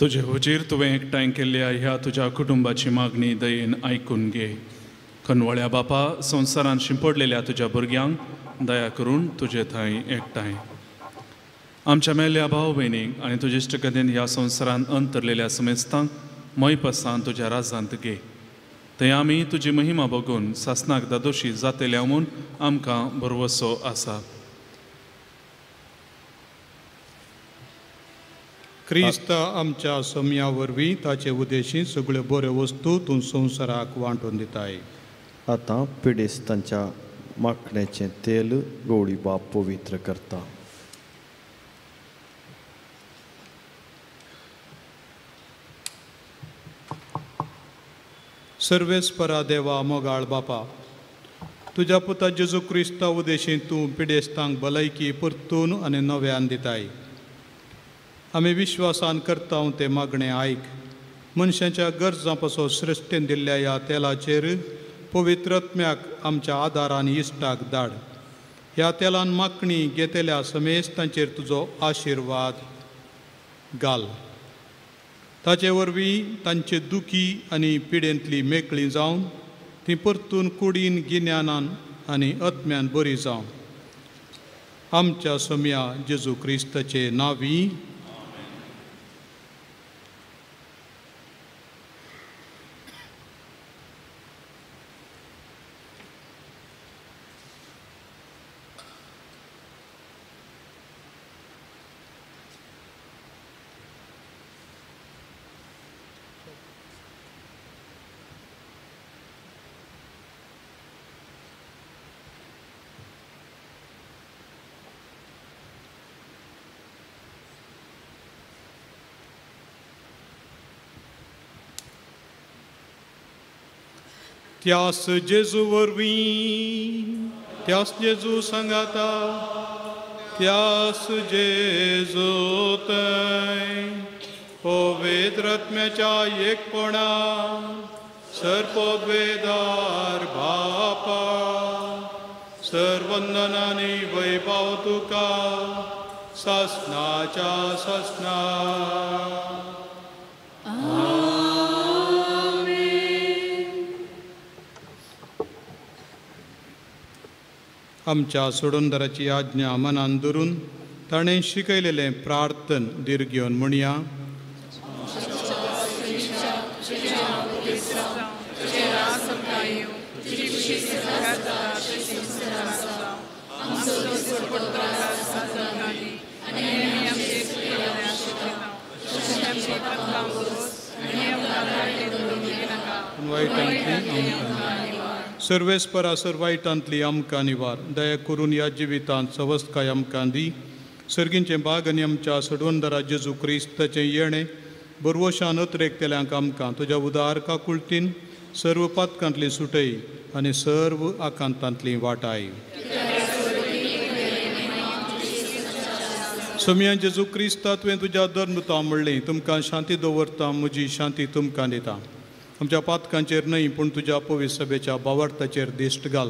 तुजे हुजीर तुवें एकठांय केल्ल्या ह्या तुज्या कुटुंबाची मागणी दयेन आयकून घे. खनवळ्या बापा, संवसारांत शिंपडलेल्या तुज्या भुरग्यांक दया करून तुजे थंय एकठांय आमच्या मेल्ल्या भाव भयणीक आनी तुजे इश्टगतीन ह्या संवसारांत अंतरलेल्या समेस्तांक मयपसान तुज्या राजांत घे. थंय आमी तुजी महिमा बघून सासनाक दादोशी जातल्या म्हूण आमकां भरवसो आसा. क्रिस्त आमच्या सम्या वरवीं ताचे उदेशी सगळ्यो बऱ्यो वस्तू तूं संवसाराक वांटून दिताय. आतां पिडेस्तांच्या माखण्याचें तेल गवळी बाप पवित्र करता. सर्वेस्परा देवा मोगाळ बापा, तुज्या पुता जेजू क्रिस्ता उदेशी तूं पिडेस्तांक भलायकी परतून आनी नव्यान दिताय. आमी विश्वासान करता तें मागणें आयक. मनशाच्या गरजां पासून सृश्टीन दिल्ल्या ह्या तेलाचेर पवित्र आत्म्याक आमच्या आदारान इश्टाक धाड. ह्या तेलान मागणी घेतल्या समेस्तांचेर तुजो आशिर्वाद घाल. ताचे वरवीं तांचे दुखी आनी पिडेंतली मेकळी जावन ती परतून कुडीन गिन्यानान आनी आत्म्यान बरी जावं. आमच्या सम्या जेजू क्रिस्ताचे नांवी. त्यास जेजू वरवीं, त्यास जेजू सांगाता, त्यास जेजू थंय पवित्र आत्म्याच्या एकपणा सर्ववेदार बापा सर्वंदनानी वैभव तुका सासनाच्या सासना. आमच्या सोडूनदाराची आज्ञा मनान धरून ताणें शिकयलेलें प्रार्थन दीर्घ घेवन म्हणया. सर्वेस्परा सर वायटांतली आमकां निवार, दया करून ह्या जिवितांत सवस्तकाय आमकां दी. सर्गींचें बाग आनी आमच्या सडवंदरा जेजू क्रिस्ताचें येणें बरवशान अत्रेकतेल्यांक आमकां तुज्या उदार काकुळतीन सर्व पातकांतली सुटय आनी सर्व आकांतांतली वाटाय. सोमया जेजू क्रिस्ता तुवें तुज्या धर्मता म्हणलें, तुमकां शांती दवरता, म्हजी शांती तुमकां दिता. आमच्या पातकांचेर न्हय पूण तुज्या पवित्र सभेच्या बावार्थाचेर दिश्ट घाल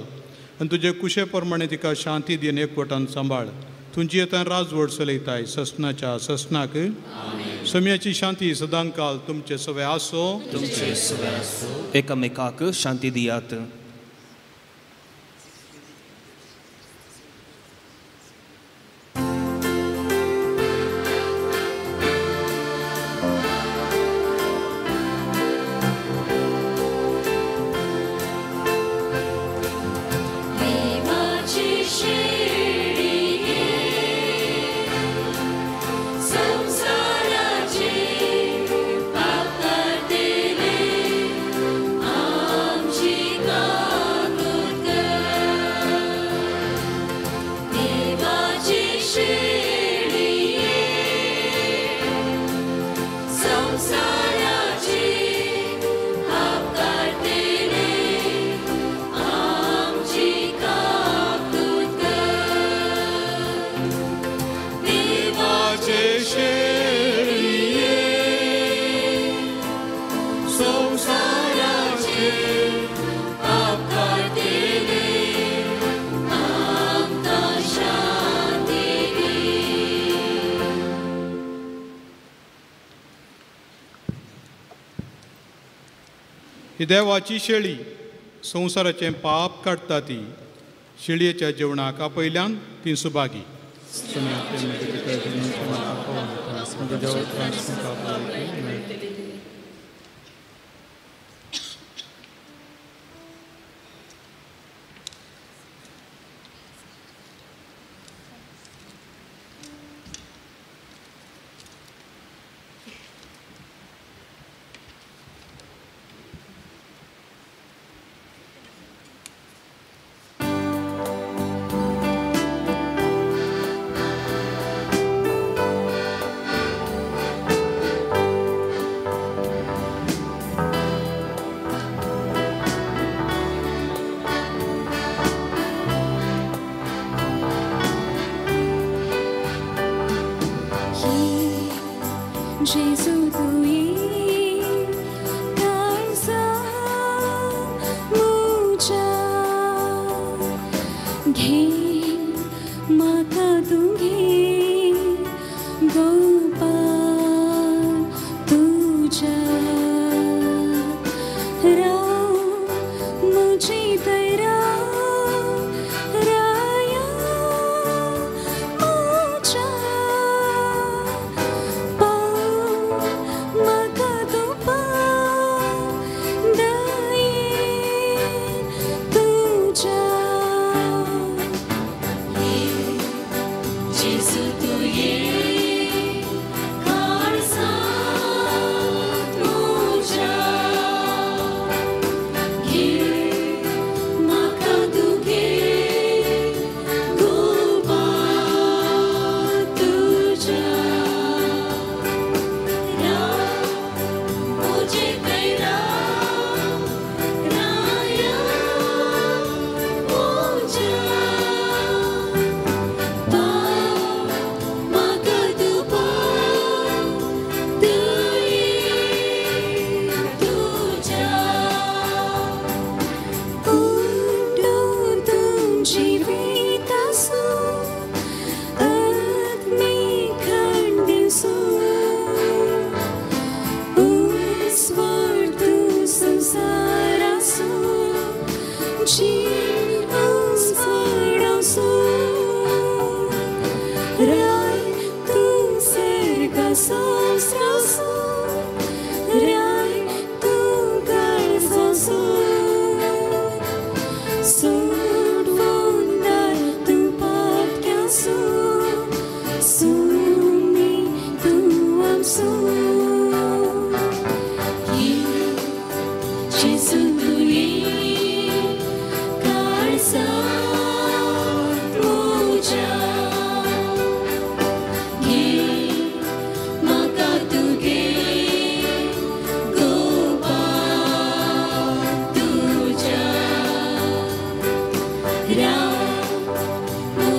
आनी तुजे कुशे प्रमाणे तिका शांती दीन एकवटान सांबाळ. तुजी आतां राजवट चलयताय ससनाच्या ससनाक. सम्याची शांती सदांकाल तुमचे सवे आसो. तुमचे सवे आसो. एकामेकाक शांती दियात. ही देवाची शेळी संवसाराचें पाप काडटा ती शेळयेच्या जेवणाक आपयल्यान ती सुभागी.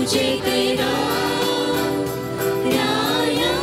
मुझे तेरा राया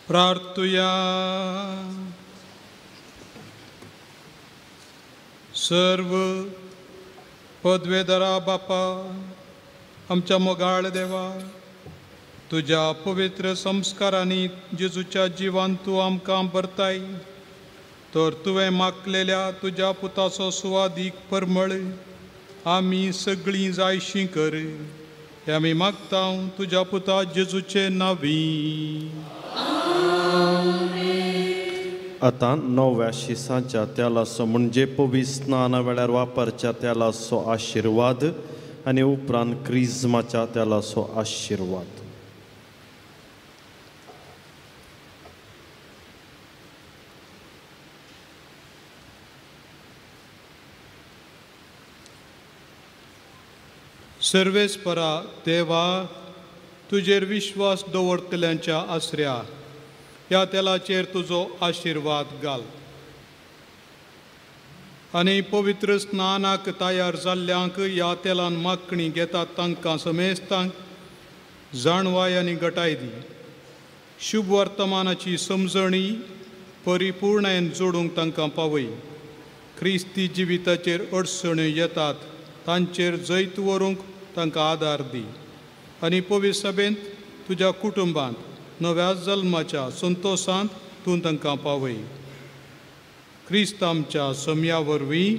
प्रार्थुया. सर्व पदवेदारा बापा, आमच्या मोगाळ देवा, तुज्या पवित्र संस्कारांनी जेजूच्या जिवान तूं आमकां भरताय, तर तुवें मागलेल्या तुज्या पुताचो सुवादीक परमळ आमी सगळीं जायशी कर, हे आमी मागता तुज्या पुता जेजूचे नांवी. आतां नव्या शिसांच्या तेलाचो म्हणजे पवित्र स्नाना वेळार वापरच्या तेलाचो आशिर्वाद आनी उपरांत क्रिज्माच्या तेलाचो आशिर्वाद. सर्वेस्परा देवा, तुजेर विश्वास दवरतल्यांच्या आसऱ्या ह्या तेलाचेर तुजो आशिर्वाद घाल आनी पवित्र स्नानाक तयार जाल्ल्यांक ह्या तेलान मागणी घेतात तांकां समेस्तांक जाणवाय आनी गटाय दी. शुभ वर्तमानाची समजणी परिपूर्णायेन जोडूंक तांकां पावय. क्रिस्ती जिविताचेर अडचण्यो येतात तांचेर जैत व्हरूंक तांकां आदार दी आनी पवित्र सभेंत तुज्या कुटुंबांत नव्या जल्माच्या संतोशांत तूं तांकां पावय. क्रिस्त आमच्या सम्या वरवीं.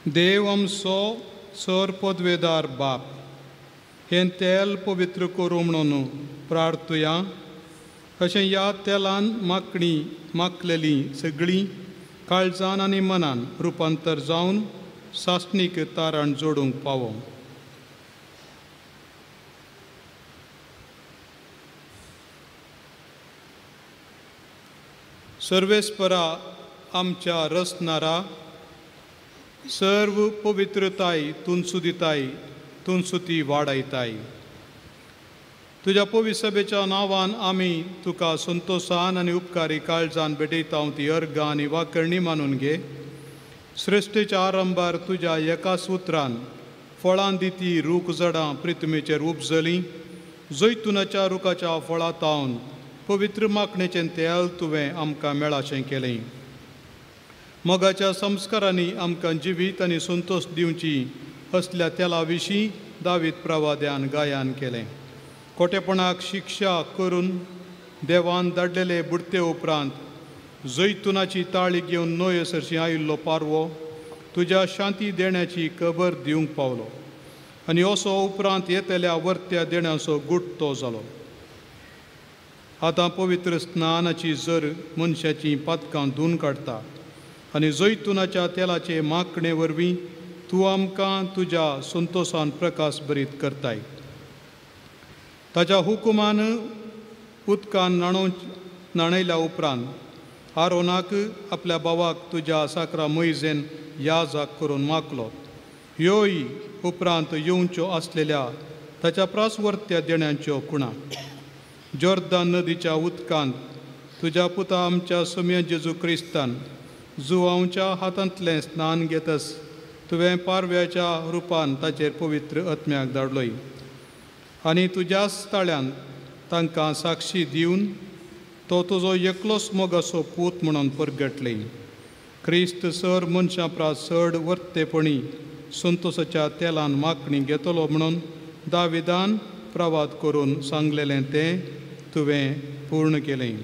देव आमचो सर पदवेदार बाप, हें तेल पवित्र करूं म्हणून प्रार्थुया. अशें ह्या तेलान मागणी मागलेली सगळीं काळजान आनी मनान रुपांतर जावन सासणीक तारण जोडूंक पावो. सर्वेस्परा आमच्या रसनारा सर्व पवित्रताय तुनसुदिताय तुनसुती वाडयताय. तुज्या पवित्र सभेच्या नांवान आमी तुका संतोशान आनी उपकारी काळजान भेटयता ती अर्गां आनी वाकरणी मानून घे. सृश्टीच्या आरंभार तुज्या एका सुत्रान फळां दिती रूख जडां पृथ्वीचेर उपजलीं. जैतुनाच्या रुखाच्या फळां तावन पवित्र माखणेचें तेल तुवें आमकां मेळाशें केलें. मोगाच्या संस्कारांनी आमकां जिवीत आनी संतोश दिवची असल्या तेला विशीं दावीत प्रवाद्यान गायन केलें. खोटेपणाक शिक्षा करून देवान धाडलेले बुडते उपरांत जैतुनाची ताळी घेवन न्हंये सरशी आयिल्लो पारवो तुज्या शांती देण्याची खबर दिवंक पावलो आनी असो उपरांत येतल्या वर्त्या देण्याचो गुटतो जालो. आतां पवित्र स्नानाची जर मनशाचीं पातकां धुवन काडटा आनी जैतुनाच्या तेलाचे मागणे वरवीं तूं आमकां तुज्या संतोशान प्रकाश भरीत करताय. ताच्या हुकुमान उदकान न्हाणयल्या उपरांत आरोनाक आपल्या भावाक तुज्या साकरा मोयजेन याजाक करून मागलो. ह्योय उपरांत येवच्यो आसलेल्या ताच्या प्रासवर्त्या देण्यांच्यो खुणा. जोर्दान नदीच्या उदकांत तुज्या पुता आमच्या सोम्या जेजू क्रिस्तान जुवांवच्या हातांतलें स्नान घेतस तुवें पारव्याच्या रुपान ताचेर पवित्र आत्म्याक धाडलोय आनी तुज्याच ताळ्यान तांकां साक्षी दिवन तो तुजो एकलोच मोगाचो पूत म्हणून परगटले. क्रिस्त सर मनशां प्रास चड वर्तेपणी संतोसाच्या तेलान मागणी घेतलो म्हणून दाविदान प्रवाद करून सांगलेलें तें तुवें पूर्ण केलें.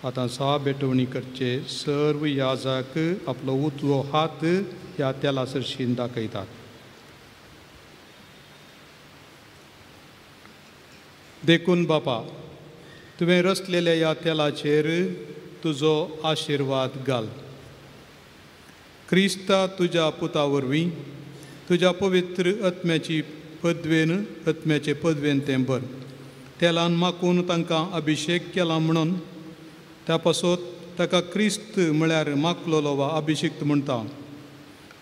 आतां सा भेटवणी करचे सर्व याजाक आपलो उजवो हात ह्या तेला सरशीन दाखयतात. देखून बापा तुवें रचलेल्या ह्या तेलाचेर तुजो आशिर्वाद घाल. क्रिस्ता तुज्या पुता वरवीं तुज्या पवित्र आत्म्याची पदवेन आत्म्याचे पदवेन तें भर. तेलान माकून तांकां अभिशेक केला म्हणून त्या पासत ताका क्रिस्त म्हळ्यार माकलोलो वा अभिषिक्त म्हणटा.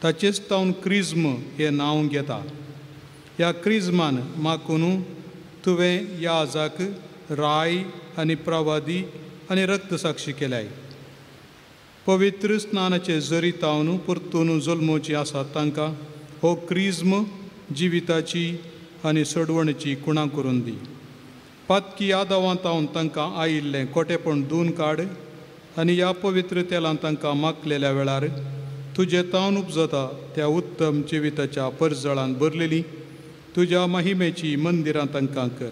ताचेच तावन क्रिज्म हें नांव घेता. ह्या क्रिज्मान माकून तुवें ह्या आजाक राय आनी प्रवादी आनी रक्तसाक्षी केल्याय. पवित्र स्नानाचे जरी तावन परतून जल्मोची आसात तांकां हो क्रिज्म जिविताची आनी सोडवणेची खुणा करून दी. पातकी आदावां तावन तांकां आयिल्लें कोटेपण धुवन काड आनी ह्या पवित्र तेलान तांकां मागलेल्या वेळार तुजे तावन उपजता त्या उत्तम जिविताच्या परजळान भरलेली तुज्या महिमेची मंदिरां तांकां कर.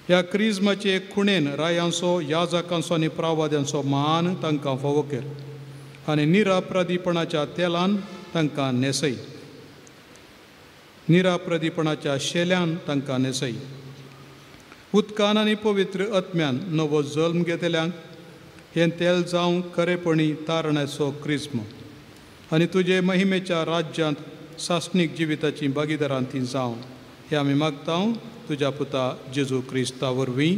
ह्या क्रिज्माचे खुणेन रायांचो याजकांचो आनी प्रावाद्यांचो मान तांकां फावो कर आनी निरापराधीपणाच्या तेलान तांकां न्हेसय. निरापराधीपणाच्या शेल्यान तांकां न्हेसय. उदकान आनी पवित्र आत्म्यान नवो जल्म घेतल्यांक हें तेल जावं खरेपणी तारण्याचो क्रिज्म आनी तुजे महिमेच्या राज्यांत सासणीक जिविताची भागीदारां ती जावं हें आमी मागता तुज्या पुता जेजू क्रिस्ता वरवीं.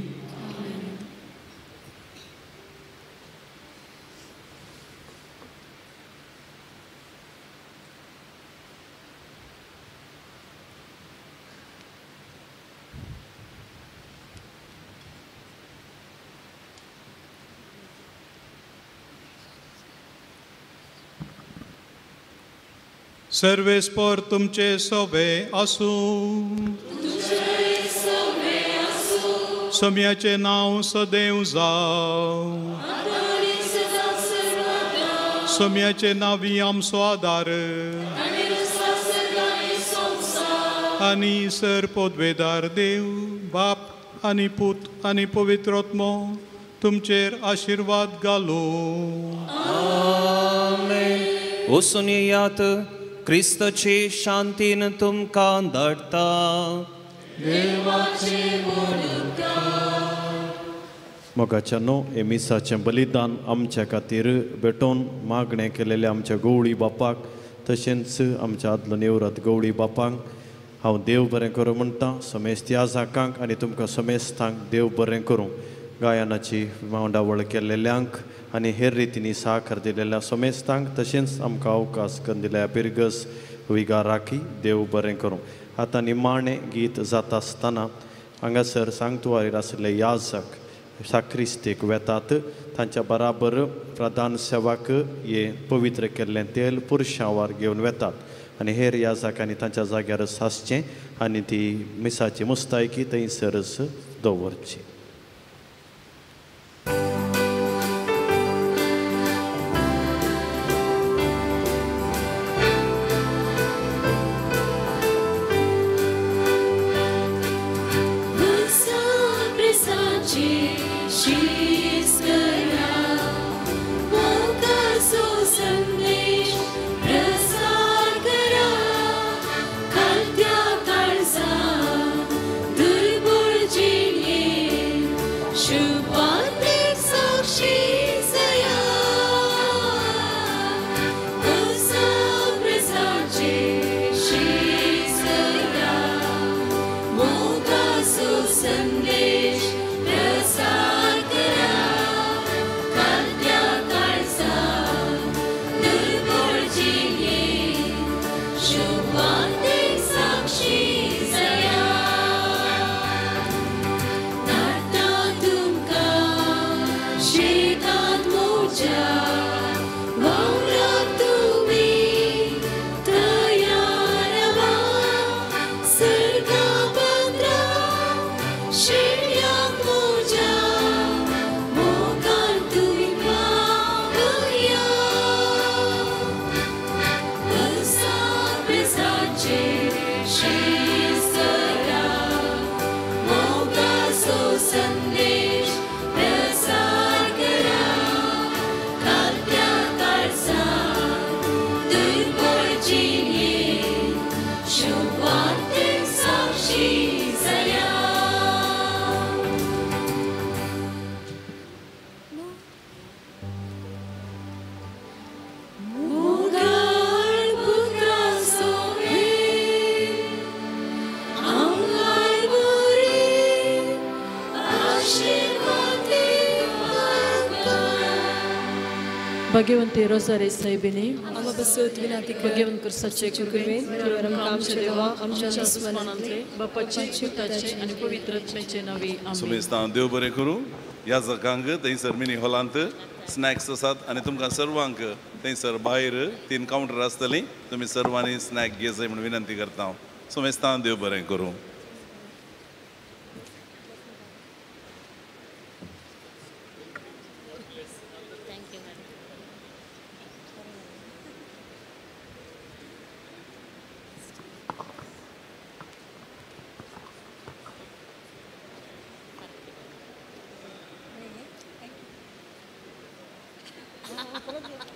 सर्वेस्पर तुमचे सोबे आसूं. सम्याचें नांव सदैव जावं. सम्याचें नांवी आमचो आदार आनी सर पदवेदार देव बाप आनी पूत आनी पवित्र आत्मो तुमचेर आशिर्वाद घालूं. आमेन. वचून येयात, क्रिस्ताची शांतीन तुमकां धाडटा. मोगाच्यानो हे मिसाचें बलिदान आमच्या खातीर भेटोवन मागणें केलेलें आमच्या गवळी बापाक तशेंच आमच्या आदलो निवृत्त गवळी बापाक हांव देव बरें करूं म्हणटा. समेस्त ह्या जाकांक आनी तुमकां समेस्तांक देव बरें करूं. गायनाची मांडावळ केल्ल्यांक आनी हेर रितींनी साखर दिलेल्या समेस्तांक तशेंच आमकां अवकाश करून दिल्या पिरगस विगाराकी देव बरें करूं. आतां निमाणें गीत जाता आसतना हांगासर सांगतुवारीर आशिल्ले याजक साक्रिस्तीक वेतात तांच्या बराबर प्रधान सेवाक हे पवित्र केल्लें तेल पुरशांवार घेवन वेतात आनी हेर याजकांनी तांच्या जाग्यार सासचें आनी ती मिसाची मुस्तायकी थंयसरच दवरची. शुभांतिक साक्षी जया. भाग्यवंती रोजारी सायबिणी आमा बसत विनाती कर. भाग्यवंत कुर्साचे कृपेन आमच्या देवा आमच्या दुस्मानांतले बापाचे पुताचे आनी पवित्र आत्म्याचे नांवी आमेन. सुमेस्तां देव बरें करूं. ह्या जगांक थंयसर मिनी हॉलांत स्नॅक्स आसात आनी तुमकां सर्वांक थंयसर भायर 3 कावंटर आसतलीं, तुमी सर्वांनी स्नॅक घेवचें म्हूण विनंती करता हांव. सुमेस्तां देव बरें करूं. Thank you.